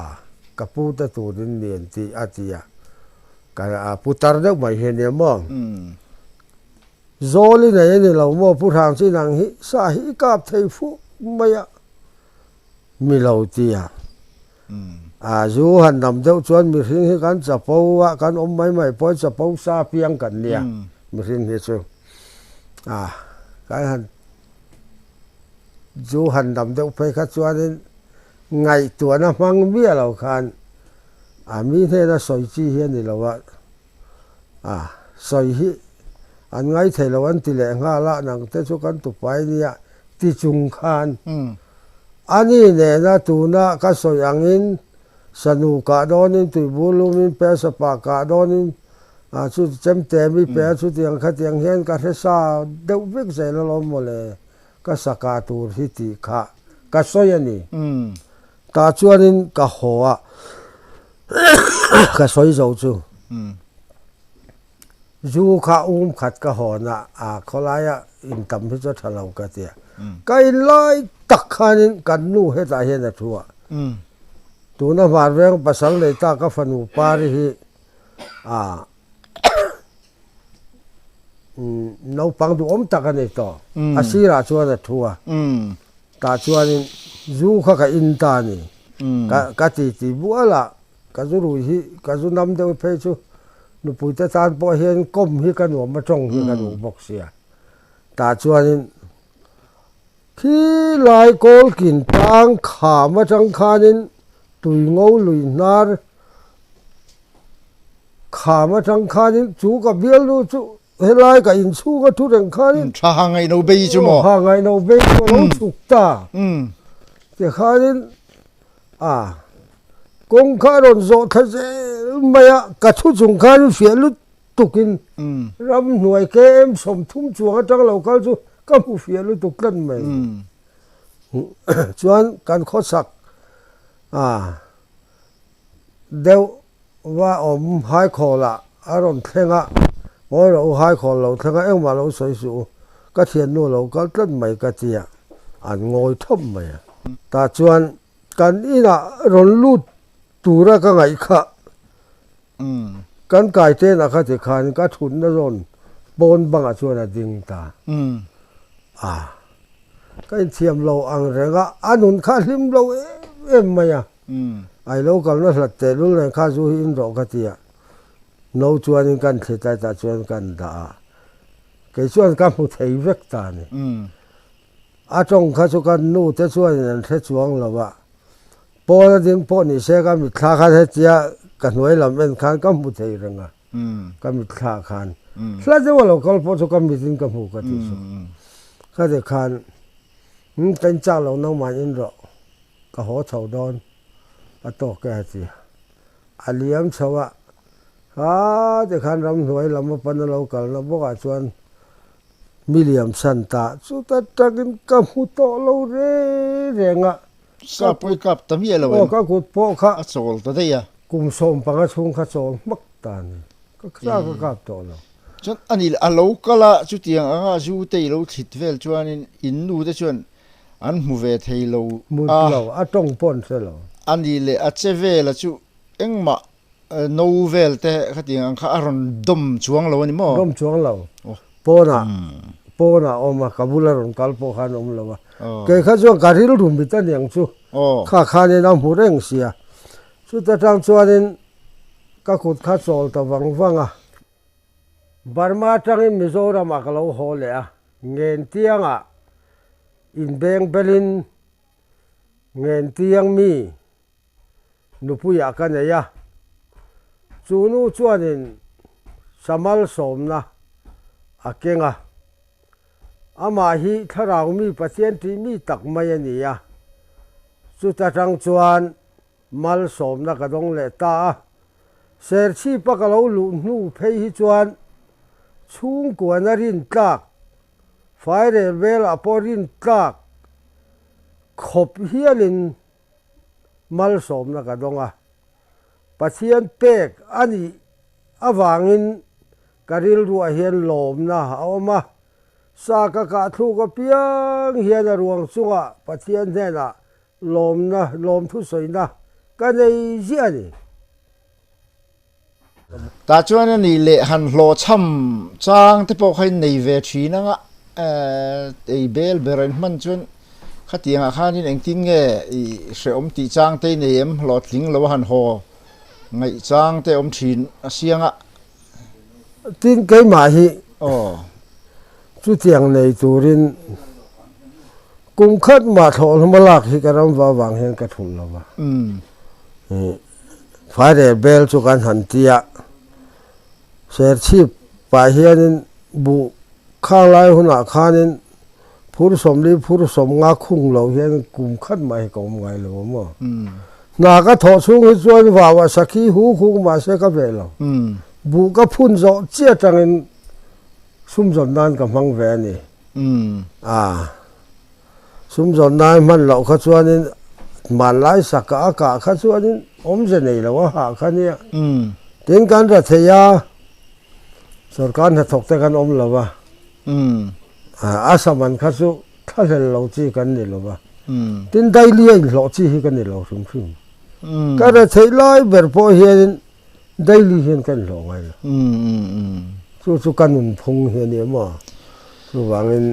ka pu te turin ni an ti a ti a ka a pu tar deuh mai hi ania maw? Zawl i nei a ni lo maw Pu Hrangchin ang hi sa hi i kap thei fuh mai a mi lo ti a. A zu han dam deuh chuan mihring hi kan chapo a, kan awm mai mai pawhin chapo sa piang kan nia mihring hi chu. A kan han zu han dam deuh phei kha chuanin ngaihtuahna hmang miah lo khan a mi hnena sawi chi hi a ni lo a, a sawi hi an ngaithei lo an ti leh nghal a, nang te chu kan tupai nia ti chung khan. Ani nena tuna ka sawi angin sanu kah dawnin tuibur lumin pe a, sapa kah dawnin chu chemte mi pe a, chutiang khatiang hian ka hre sa deuh vek zel alawm mawle, ka sa kah tur hi tih kha ka sawi a ni. Tah chuanin ka haw a, ka sawi zo chu. Zu kha um khat ka hawn a, a khawlaia in tam hi chu a tha lo ka ti a. Ka in lai tak khanin kan nu hetah hian a thu a. Tuna hmarveng pasal nei ta ka fanu Pari hi a naupang duhawm tak a ni tawh. A sirah chuan a thu a. Tah chuanin zu kha ka in ta a ni. Ka titi bual a. Ka zu rui hi, ka zu nam deuh phei chu nupuite tan pawh hian kawm hi ka nuam a, tawng hi ka duh bawk sia. Tah chuanin khi lai kawlkin tang kham atang khanin tui ngo lui hnar kham atang khanin chu ka bialnu chu helai ka inchhung a thu reng khanin Tha ha ngaihno bei chu maw? Ha ngaihno bei chu a lo chhuk ta. Tikhanin A, kawng kha a rawn zawh thla zel mai a, ka thu chung khan fiah lutukin ramhnuai KM 30 chuang atang lo kal chu ka hmu fiah lutuk tlat mai. Chuan kan khawsak a deuh va awm Haikhawlah a rawn thleng a, ngawi rawh u Haikhawl lo thleng a, engmah lo sawi suh u, ka thiannu lo kal tlat mai ka ti a, an ngawi thawp mai a. Tah chuan kan inah rawn lut tura ka ngaih kha kan kai tenah kha tikhan ka thutna zawn pawn bangah chuan a ding ta a, ka inthiam lo ang reng a, a nun kha a hlim lo em em mai a. Ai lo kalna hlat tehlul nen kha zu hi in rawh ka ti a, no chuanin kan thli tlai tah chuan kan dah a, kei chuan ka hmu thei vek ta a ni. A tawng kha chu kan nu te chuanin an hre chuang lo a, pawn a ding pawh ni se ka mitthla khan hetia ka hnuai lam en khan ka hmu thei reng a, ka mitthla khan hla deuh a lo kal pawh chu ka mit in ka hmu ka ti chu. Khati khan ka inchak lo nangmah in rawh. Ka haw chho dawn a tawk e a ti. A liam chho a, ha tikhan ramhnuai lam a pan a lo kalna bawkah chuan mi liam san ta chuta takin ka hmu tawh lo reng reng a. Sa pawi kap ta miah lo em? Aw ka kut pawh kha a chawl ta daih a. Kum 15 chhung kha chawl hmak ta a ni. Ka sa ka kap tawh lo. Chuan a ni a lo kal a, chutiang anga zu te i lo thlit vel chuanin in nu te chuan An hmu ve thei lo a. Hmu lo, a tawng pawh an hre lo. A nih leh a che vela chu engmah no vel te khatiang ang kha a rawn dawm chuang lo a ni maw? Dawm chuang lo. Pawnah, pawnah a awm a, ka bula rawn kal pawh khan a awm lo a. Kei kha chuan ka rilru mit a niang chu. Kha khanin a hmu reng sia. Chuta tang chuanin ka kut kha chawl ta vang vang a. Burma atangin Mizoramah ka lo haw leh a, Ngentiangah inbeng belin Ngentiang mi nupuiah ka nei a, chu nu chuanin Samal sawmna a keng a, amah hi thlarau mi Pathian tih mi tak mai a ni a, chuta tang chuan Malsawmna ka dawng leh ta a, Serchhipa ka lo luh hnu phei hi chuan chhungkuana rin tlak, fairel velah pawh rin tlak khawp hialin malsawmna ka dawng a. Pathian pek a nih avangin ka rilruah hian lawmna a awm a. Sa ka kah thluk apiang hian a ruang chungah Pathian hnenah lawmna, lawmthu sawina ka nei ziah a ni. Tah chuan a nih leh han hlawhchham chang te pawh kha in nei ve thin anga ei bel ber in hman chuan khatiang ah khanin engtin nge i hrehawm tih chang te i nei em hlawhtling lo a han haw ngaih chang te awm thin a siang a. Tin keimah hi chutiang nei turin kum khat mah thlawh hlawm a lak hi ka ram va vang hian ka thulh lo va. Fairel bel chu kan han ti a, Serchhip pah hianin buh khang lai hunah khanin phur sawmli phur sawm nga khung lo hian kum khat mah hi ka awm ngai lo a maw. Hna ka thawh chhung hi chuan vauah sakhi hu khung mahse ka veh lo. Buh ka phun zawh chiah atangin sumzawn nan ka hmang ve a ni. Aa. Sumzawn nan hman loh kha chuanin hmanlai sak a kah kha chuanin awmze nei lo a hah kha nia. Tin kan ra thei a, sorkar hnathawk te kan awm lo va, a saman kha chu thlahlel lo chi kan ni lo va, tin daily a inhlawh chi hi ka ni lo hrim hrim. Ka ra theih lai ber pawh hianin daily hian ka inhlawh ngai lo. Chu chu ka nunphung hi a ni maw? Chuvangin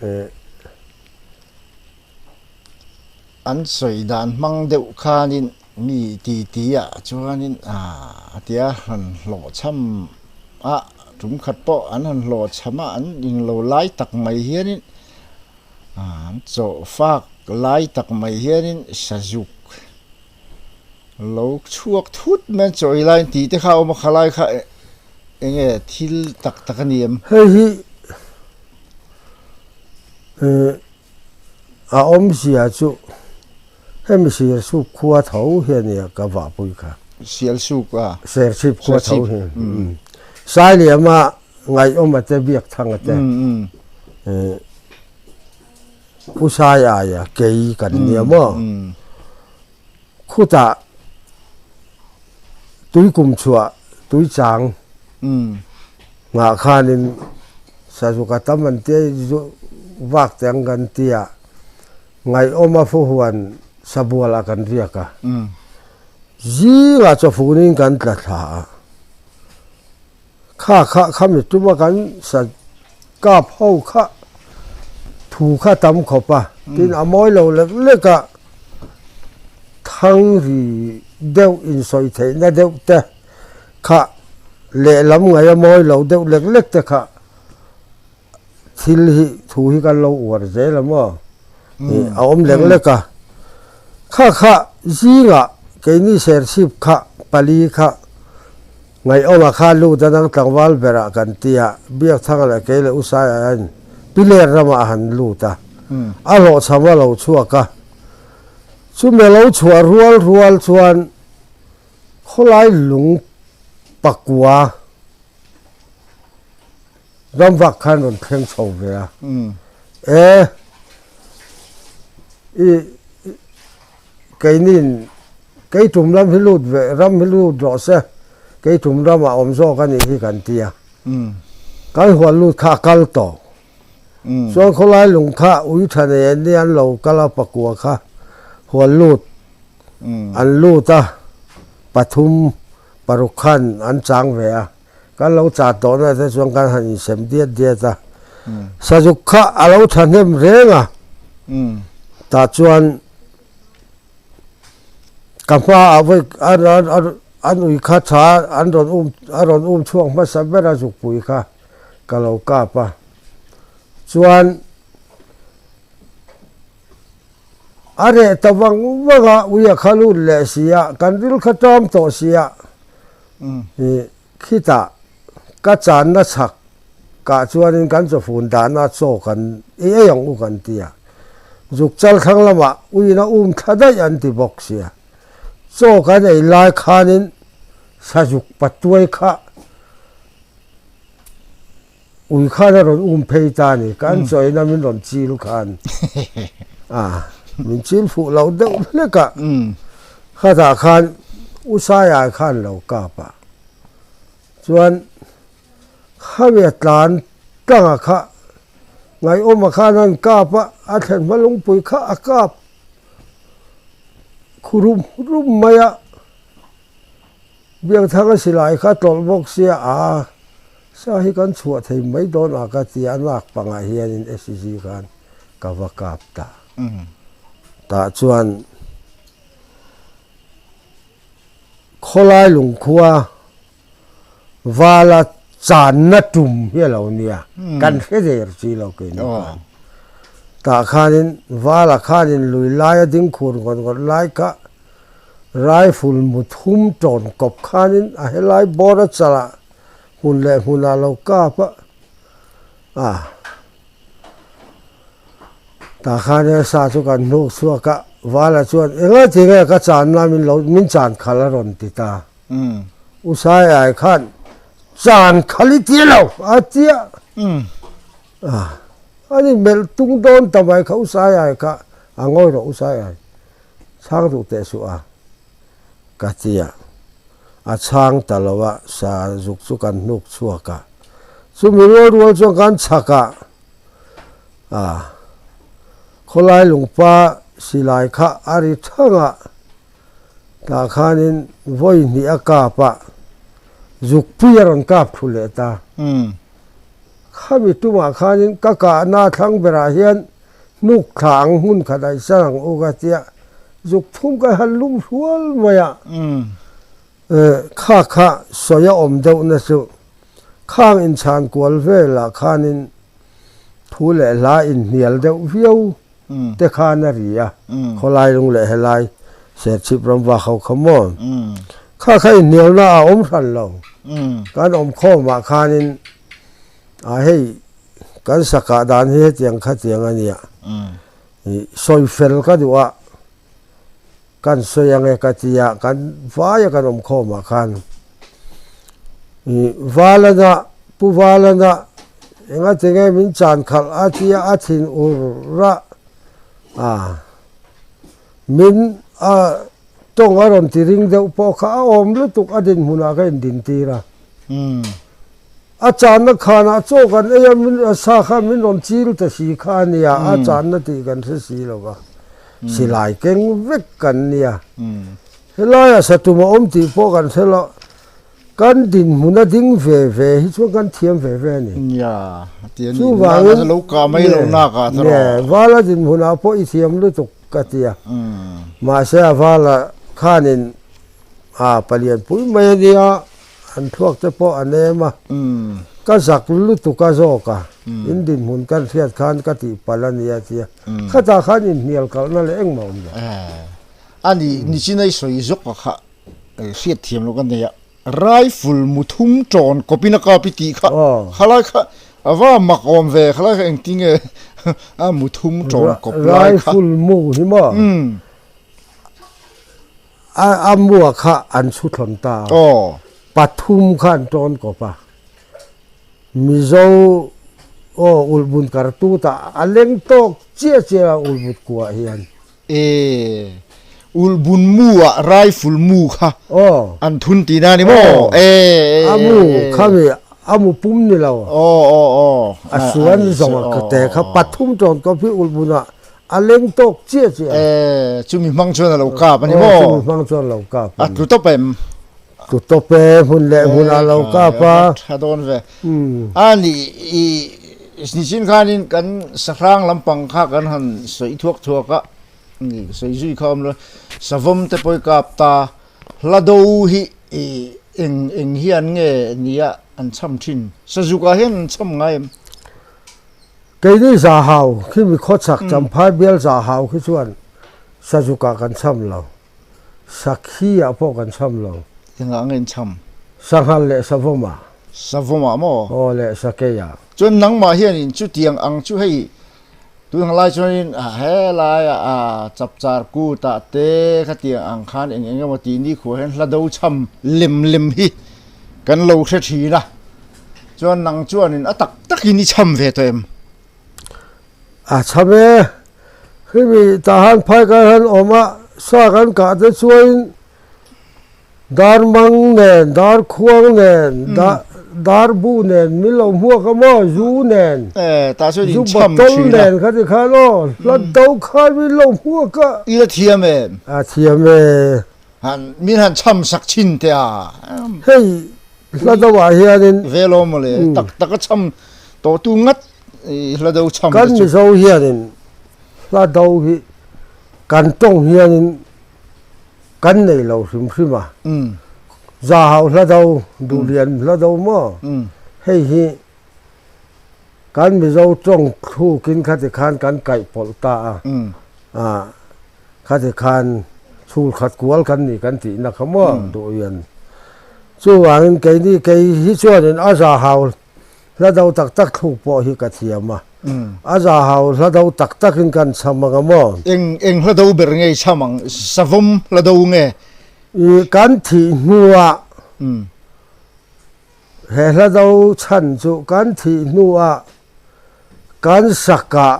eh. An sawi dan hmang deuh khanin mi titi ah chuanin ah a tia han hlawhchham a, tum khat pawh an han hlawhchham a, an englo lai tak mai hianin an chawh fak lai tak mai hianin sazuk. Lo chhuak thut mai an chawi lai tih te kha a awm a, khalai kha eng nge thil tak tak a ni em? Hei hi a awmzia chu hemi Sialsuk khua tho hi a nia ka vahpui kha. Sialsuk a? Serchhip khua tho hi. Sailiama Ngaihawma te Biakthanga te. Pu Sai aia kei kan nia maw? Khutah tui kum chhuah tui chang nghah khanin sazuka tam an tia vak te ang kan tia ngaihawma fuhuan sabual ah kan riak a zingah chawfunin kan tla thla a. Kha kha khami tuma kan sa kap ho kha thu kha tam khawp a, tin a mawi lo lek lek a, thang ri deuh insawi theihna deuh te kha lehlam ngaih a mawi lo deuh lek lek te kha Thil hi thu hi kan lo uar zel a maw? A awm lek lek a. Kha kha zingah keini serchhip kha pali kha ngaihawma kha lut a nang tlangval berah kan ti a, Biakthanga leh kei leh Usaia hian Piler ramah a han lut a, a hlawhchham a lo chhuak a. Chumi a lo chhuah rual rual chuan khawlai lung pakua, Ramvak khan rawn thleng chho ve a. E, i keinin kei tum lam hi lut ve, ram hi lut rawh se, kei tum ramah awm zawk a nih hi kan ti a. Kan hual lut kha a kal tawh. Chuan khawlai lung kha ui tha nei an nia an lo kal a pakua kha hual lut an lut a, pathum paruk khan an chang ve a. Kan lo chah tawhna te chuan kan han insem diat diat a, sazuk kha a lo thahnem reng a, tah chuan ka hmaah vawi an ui kha tha an rawn um a rawn um chhuak hmasa ber a zukpui kha ka lo kap a, chuan a reh ta vang vang a ui a kha lut leh si a, kan ril kha ṭam tawh si a. Ih, khitah ka channa chhak kah chuanin kan chawfun dahna chaw kan i ei ang u kan ti a, zuk chal thlang lamah uiin a um thla daih an ti bawk sia. Chaw kan ei lai khanin sazuk patuai kha Ui khan a rawn um phei ta a ni, kan chawina min rawn chil khan a, min chil fuh lo deuh hlek a, khatah khan. U Saia khan lo kap a, chuan khami a tlan tlang a kha Ngaihawma khan an kap a, a thlen hma lungpui kha a kap khu rum rum mai a, Biangthanga silai kha tlawlh bawk sia a, sa hi kan chhuah thei mai dawn a ka ti a, nak pangah hianin SEG khan ka va kap ta. Tah chuan khawlai lungkhua vala channa tum hi a lo nia, kan hre der chi lo keini khan. Tah khanin vala khanin lui laia ding khur ngawt ngawt lai kha Rifle mu thum tawn kawp khanin a helai bawr a chalah hmun leh hmunah lo kap a, a tah khanin a sa chu kan hnuk chhuak a, Vala chuan enga ti nge ka channa min lo min chan khalh a rawn ti ta. U Saiai khan chan khalh i ti lo a tia a, ani melh tung dawn ta mai kha U Saiai kha a ngawi rawh U Saiai. Chhang duh teh suh a, ka ti a. A chhang ta lo a, sa zuk chu kan hnuk chhuak a. Chumi rual rual chuan kan chhak a, a khawlai lungpa silai kha a ri thang a, tah khanin vawi hnih a kap a, zukpui a rawn kap thlu leh ta. Khami tumah khanin ka kahna thlang berah hian Hnuk thla ang hmun khat ah i san ang u ka tia zuk thum ka han lum hrual mai a, kha kha sawi a awm deuh na chu khang inchhan kual velah khanin thu leh hla inhnial deuh viau te khan a ri a, khawlai lung leh helai Serchhip ram vak ho kha maw kha kha inhnialna a awm hran lo, kan awm khawmah khanin a hei. Kan sakah dan hi hetiang khatiang a nia. Ih sawi fel ka duh a, kan sawi ang e ka ti a, kan vaia kan awm khawmah khan ih Valana, Pu Valana engatinge min chan khalh a tia a thin ur a, ah min a tawng a rawn ti ring deuh pawh kha a awm lutuk a dinhmunah ka indintir a. A channa khanah chaw kan ei a, min a sa kha min rawn chil ta si kha a nia, a channa tih kan hre si lo va, silai keng vek kan nia. Helaiah satum a awm tih pawh kan hre lo, kan dinhmun a ding ve ve hi chuan kan thiam ve ve a ni. Chuvangin, Vala dinhmunah pawh i thiam lutuk ka ti a, mahse a Vala khanin a palian pui mai a nia. An thluak te pawh a nem a, ka zak lutuk a zawk a, in dinhmun kan hriat khan ka tih palh a ni a tia, khatah khan inhnial kalhna leh engmah awm lo. A ni, nichin a i sawi zawk a kha hriat thiam lo ka nei a, rifle mu thum tawn kawpin a kap i tih kha, khalai kha a va mak awm ve, khalai kha engtinge a mu thum tawn kawp lai kha. Rifle mu hi maw? A mua kha an chhu thlawn ta a, pathum kha an tawn kawp a, Mizo aw ulhbun kartu tah a leng tawk chiah chiah a ulhbut kuah hian. E, ulhbun mu ah rifle mu kha an thun tihna a ni maw? E, e, A mu khami a mu pum ni lo. A suan zawng a te kha pathum tawn kawp hi ulhbun ah A leng tawk chiah chiah. E, chumi hmang chuan a lo kap a ni maw? Aw, chumi hmang chuan a lo kap a ni. A tlu tawp em? Tlu tawp e, hmun leh hmunah a lo kap a. Tha dawn ve. A ni, i nichin khanin kan sahrang lampang kha kan han sawi thuak thuak a, ni sawi zui kha awm lo. Savawm te pawh i kap ta, hla do hi i eng eng hian nge nia an cham thin? Sazukah hian an cham ngai em? Keini Zahau khi mi khawchhak Champhai bial Zahau khi chuan Sazukah kan cham lo, Sakhi-ah pawh kan cham lo. Engah nge in cham? Sanghal leh Savawmah. Savawmah maw? Aw leh Sakeiah. Chuan nangmah hianin chutiang ang chu hei tun ang lai chuanin helaiah Chapchar kutah te khatiang ang khan eng eng emaw tih nikhua hian hla do cham lem lem hi kan lo hre thin a. Chuan nang chuanin a tak takin i cham ve tawh em? A cham e. Khimi tah han phai kan han awm a, sa kan kah te chuanin Dar mang nen, dar khuang nen, dar bu nen min lo hmuak a maw, zu nen, zu bottle nen kha ti khan aw, hla do khan min lo hmuak a. I la thiam em? A thiam e. Han min han cham sak thin teh a. Hei hla do ah hianin. Ve lo mawle, tak tak a cham tawh tu ngat i hla do cham te chu. Kan Mizo hianin hla do hi kan tawng hianin Kan nei lo hrim hrim a, Zahau hla do, Duhlian hla do maw? Hei hi kan Mizo tawng thlukin khati khan kan kaih pawlh ta a, ah khati khan chhul khat kual kan ni kan tihna kha maw Duhlian. Chuvangin keini kei hi chuanin a Zahau Hla do tak tak thluk pawh hi ka thiam a, a za hau hla do tak takin kan cham ang a maw? Eng eng hla do ber nge i cham ang? Savawm hla do nge? I kan thih hnuah he hla do chhan chu kan thih hnuah kan sakah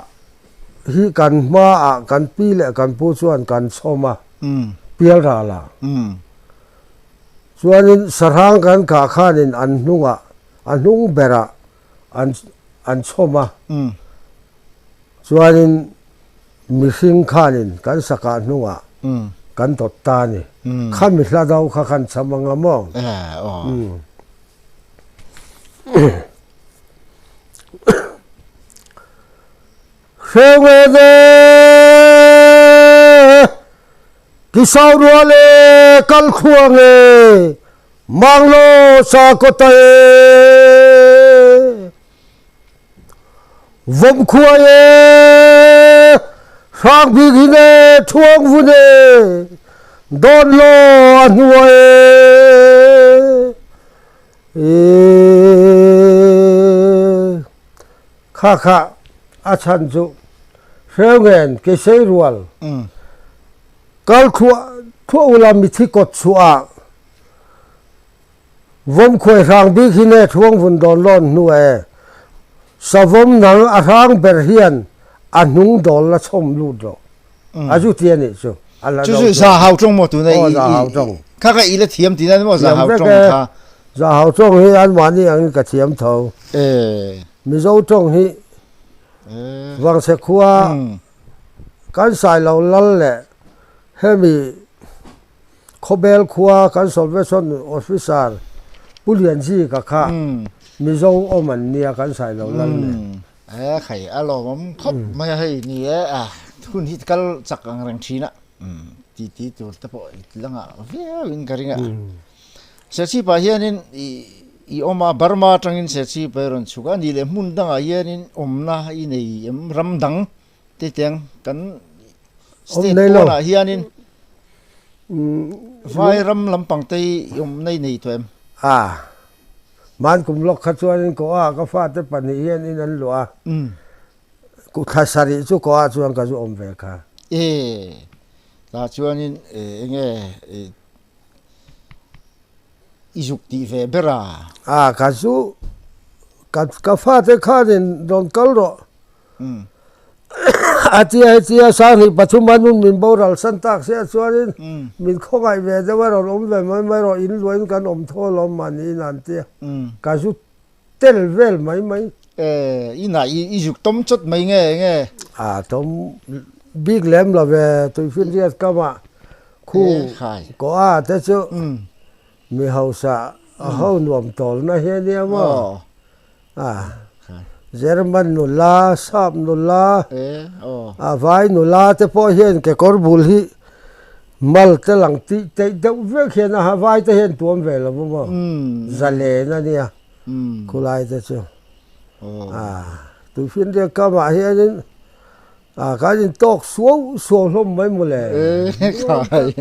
hi kan hmaah kan pi leh kan pu chuan kan chhawm a, pialralah. Chuanin sahrang kan kah khanin an hnungah a hnung berah an an chhawm a, chuanin mihring khanin kan sakah hnungah kan dawt ta a ni. Khami hla do kha khan chham ang a maw? Hreu nge ve! Tisau rual e, kal khuang e, Manglo sakawta e, Vawmkhua e, Hrangbik hin e, Thuang vun e, Dawnlaw a hnua e. Kha kha a chhan chu Hreungen Keisei rual kal thluah thluah ula mithi kawt chhuah ah Vawmkhuai hrang bik hi ne thuang vun dawn lawn hnu e. Savawm nang a hrang ber hian a hnung dawl la chhawm lut rawh. A zu ti a nih chu. A la Chu chu za hau tawng maw tuna i. Aw za hau tawng. Kha kha i la thiam tihna ni maw za hau tawng kha. Za hau tawng hi anmahni angin ka thiam tho. Mizo tawng hi Vangchhe khua kan Sailo lal leh hemi Khawbel khua kan Salvation Officer Pu Lianzika kha Mizo awm an nia kan sai lo lal nen. E khai a lawmawm khawp mai a hei ni e a hun hi kal chak ang reng thin a ti ti tur te pawh i langah viau in ka ring a. Serchhip ah hianin i i awm a Burma atangin Serchhip a rawn chhuk a ni leh hmun dangah hianin awmna i nei em ram dang te tiang kan state pawnah hianin Vai ram lampang te hi i awm nei nei tawh em? A, man kum lawk kha chuanin Goa ka fate pahnih hian in an luah a, thla sarih chu Goa chuan ka zu awm ve kha. E, tah chuanin enge i zuk tih ve ber a? A, ka zu, ka fate khanin rawn kal rawh. A tia hetia Sanghnih pathum a nun min boral san tak sia chuanin min khawngaih ve deuh a rawn awm ve mai mai rawh in luahin kan awm thaw alawm mahni in an tia ka zu tel vel mai mai. E inah i zuk tawm chawt mai nge nge? A tawm bik lem lo ve tuifinriat kamah khu kawh a te chu mi hausa ho nuam tawlna hi a nia maw? A German nula, Sap nula, a vai nula te pawh hian kekawr bul hi mal te lang tih teih deuh vek hian a vai te hian tuam ve lo maw zalen a nia khulai te chu a tuifinriat kamah hianin A kan in tawk suau suau hlawm mai maw le. Khai.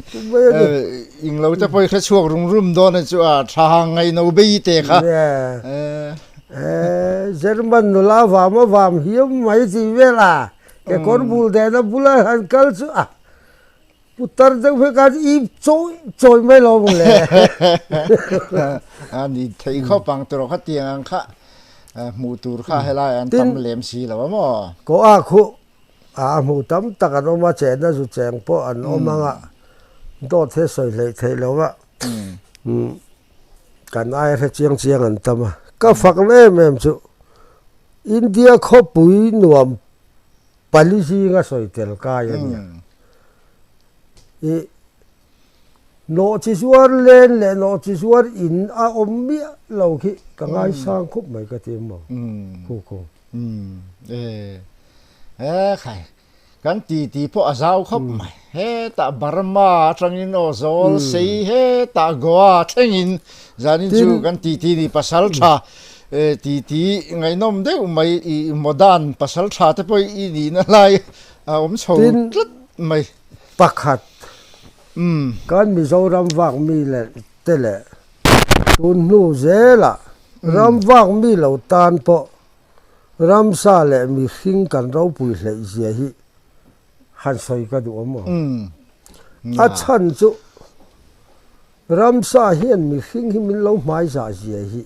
Ing lo te pawh i hre chhuak rum rum dawn a chu a tha hang ngai no bei te kha. E German nula vam a vam hiam mai tih vel a kekawr bul dehna bula han kal chu a Putar deuh phei khan i chawi chawi mai lo maw le. A ni thei khawp ang tawh kha tiang ang kha hmuh tur kha helai an tam lem si lo a maw. Kaw a khuh a hmuh tam tak an awm a, chenna zu cheng pawh an awm ang a, dawt hi a sawi hleih theih lo a. Kan aia hre chiang chiang an tam a. Ka fakna em em chu India khawpui nuam pali zinga sawi tel kai a nia. Ih nawh chi zuar len leh nawh chi zuar in a awm miah lo khi ka ngaisang khawp mai ka ti maw khu khu. E khai kan ti ti pawh a zau khawp mai hetah Burma atangin aw zawl sei hetah Goa thlengin zanin chu kan ti ti ni pasal tha ti ti ngaihnawm deuh mai i modern pasal tha te pawh i nihna lai a awm chho tlat mai. Pakhat, kan Mizoram vak mi leh te leh tun hnu zelah ram vak mi lo tan pawh ramsa leh mihring kan ropui hleih zia hi han sawi ka duh awm aw. A chhan chu ramsa hian mihring hi min lo hmaizah zia hi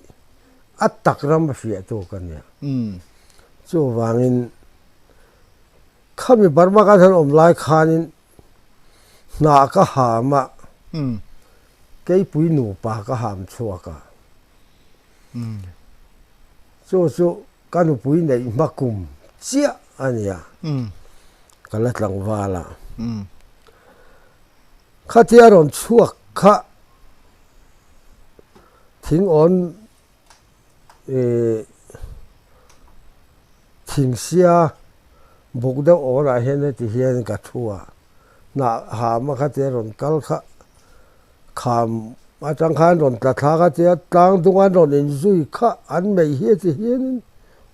a tak ram a fiahtu ka nia. Chuvangin Khami Burma kan han awm lai khanin hnah ka ham a, keipui nupa ka ham chhuak a. Chu chu ka nupui neih hma kum chiah a nia, ka la tlangval a. Khatia rawn chhuak kha thing awn Ih thingsia buk deuh awnah hian heti hian ka thu a, hnah ham a khatia rawn kal kha kham atang khan rawn tla thlak a tia tlang dung an rawn inzui kha an mei hi heti hianin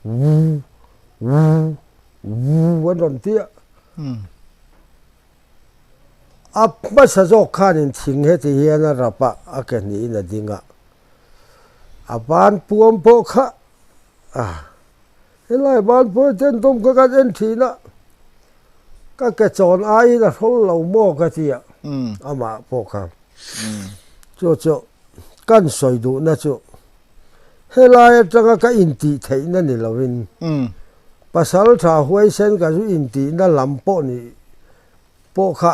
wu wu wu an rawn ti a. A hmasa zawk khanin thing heti hian a rap a, a ke hnihin a ding a. A ban puam pawh kha a helai ban puam ten tum kha kan en thin a ka ke chawn aiin a hrawl lo maw ka ti a amah pawh kha chu chu kan sawi duhna chu helai atanga ka intih theihna ni lovin pasal tha huaisen ka zu intihna lam pawh ni pawh kha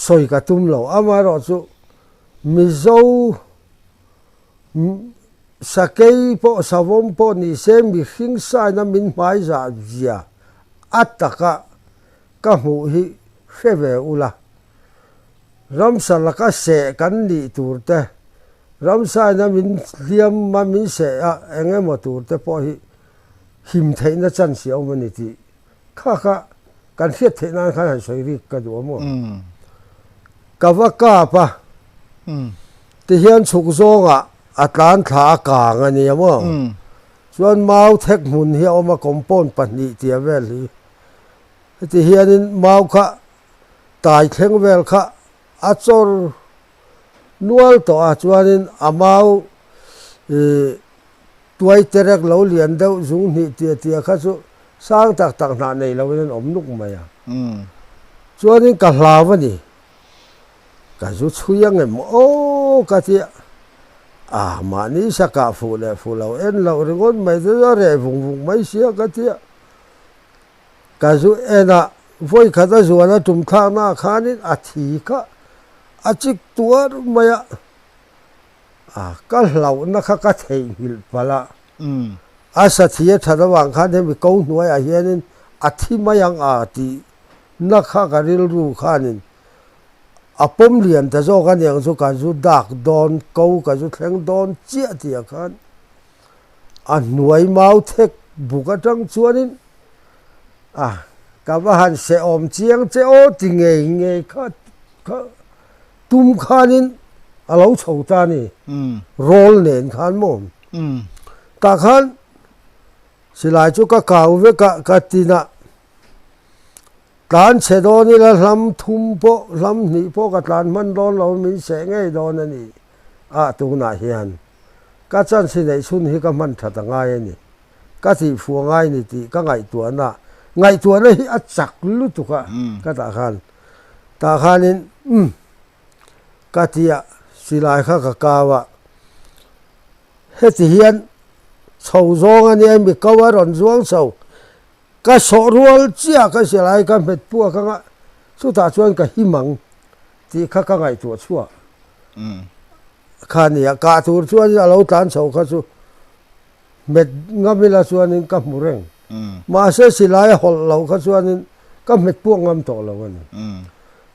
sawi ka tum lo amaherawhchu Mizo sakei pawh savawm pawh ni se mihring saina min hmaizah zia a taka ka hmuh hi hre ve ula. Ramsa laka seh kan nih tur te, ramsaina min hliam a min seh a eng emaw tur te pawh hi him theihna chance a awm a ni tih Kha kha kan hriat theih nan khan han sawi rik ka duh a maw? Ka va kap a, tihian chhuk zawngah a tlan thla a kang a nia maw? Chuan mau thek hmun hi a awm a, compound pahnih tia vel hi. Heti hianin mau kha tai thleng vel kha a chawr nual tawh a, chuanin a mau ih Tuai terek lo lian deuh zung hnih tia tia kha chu sang tak tak hnah nei loin an awm nuk mai a. Chuanin ka hlau a ni. Ka zu chhui ang em aw ka ti a. A mahni sakah fuh leh fuh lo en loh ringawt mai te chu a reh vung vung mai sia ka ti a. Ka zu en a, vawi khat a zuan a tum thlaknaah khanin a thi kha a chik tuar mai a. A, ka hlauhna kha ka theihnghilh palh a. A sathi a that avang khan hemi ko hnuaiah hianin a thi mai ang a tih na kha ka rilru khanin a pawm lian ta zawk a niang chu ka zu dak dawn ko ka zu thleng dawn chiah tih ah khan a hnuai mau thek buk atang chuanin a ka va han sehawm chiang che aw ti ngei ngei kha kha Tum khanin a lo chho ta a ni, rawl nen khan maw? Tah khan silai chu ka kau vek a, ka tin a, tlan chhe dawn ila hlam thum pawh, hlam hnih pawh ka tlan hman dawn lo, min seh ngei dawn a ni a, tunah hian ka chance neih chhun hi ka hman that a ngai a ni, ka tihfuh a ngai a ni tih ka ngaihtuahna, ngaihtuahna hi a chak lutuk a ka tah khan. Tah khanin umm ka ti a, silai kha ka kau a, heti hian chho zawng a nia mi ko a rawn zuang chho, ka sawh rual chiah ka silai ka hmet puak ang a, chutah chuan ka him ang tih kha ka ngaihtuah chhuah. kha nia, kah tur chuanin a lo tlan chho kha chu hmet ngam ila chuanin ka hmu reng. Mahse silai a hawlh loh kha chuanin ka hmet puak ngam tawh lo a ni.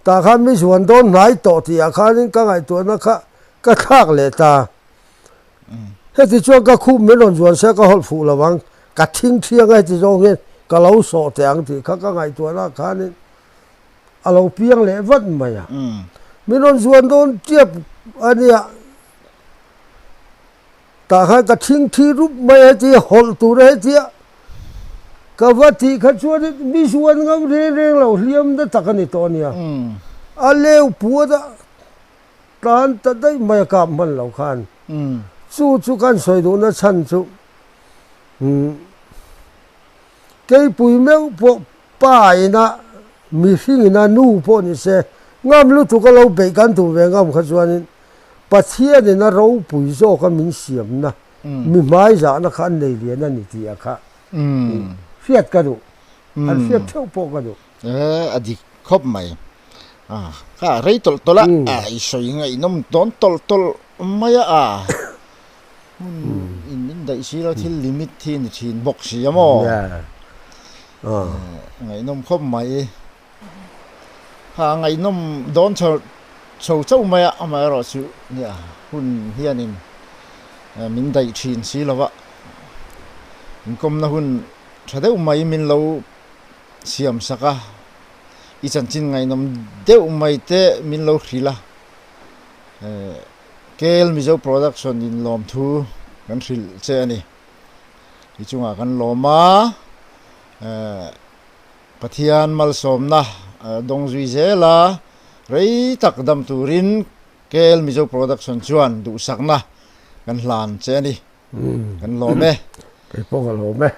Tah khan mi zuan dawn hnai tawh tihah khanin ka ngaihtuahna kha ka thlak leh ta. Heti chuan ka khup min rawn zuan se ka hawlh fuh lo ang, ka thing thiang a heti zawng hian ka lo sawh teh ang tih kha ka ngaihtuahna khanin a lo piang leh vat mai a. Min rawn zuan dawn tiap a nia, tah khan ka thing thi rup mai a heti hawlh tur a hetia ka va tih kha chuanin mi zuan ngam reng reng lo hliam na tak a ni tawh a nia. A leu puat a. Tlan ta daih mai a kap hman lo khan chu chu kan sawi duhna chhan chu keipui meuh pawh pa ina mihring ina nu pawh ni se ngam lutuk a lo beih kan duh ve ngam kha chuanin Pathian ina ropui zawka min siamna mi hmaizahna kha an nei lian a ni tih a kha hriat ka duh an hriat theuh pawh ka duh. A dik khawp mai. Kha rei tawlh tawlh a, i sawi ngaihnawm dawn tawlh tawlh mai a, hmun in min daih si lo thil limit hi ni thin bawk si a maw? Ngaihnawm khawp mai. Kha ngaihnawm dawn chho chho chauh mai a, amaherawhchu nia hun hianin min daih thin si lo va, inkawmna hun tha deuh mai min lo siam sak a, i chanchin ngaihnawm deuh mai te min lo hrilh a, KL Mizo Production in lawmthu kan hrilh che a ni. I chungah kan lawm a, Pathian malsawmna dawng zui zel a, rei tak dam turin KL Mizo Production chuan duhsakna kan hlan che a ni. Kan lawm e. Kei pawh ka lawm e.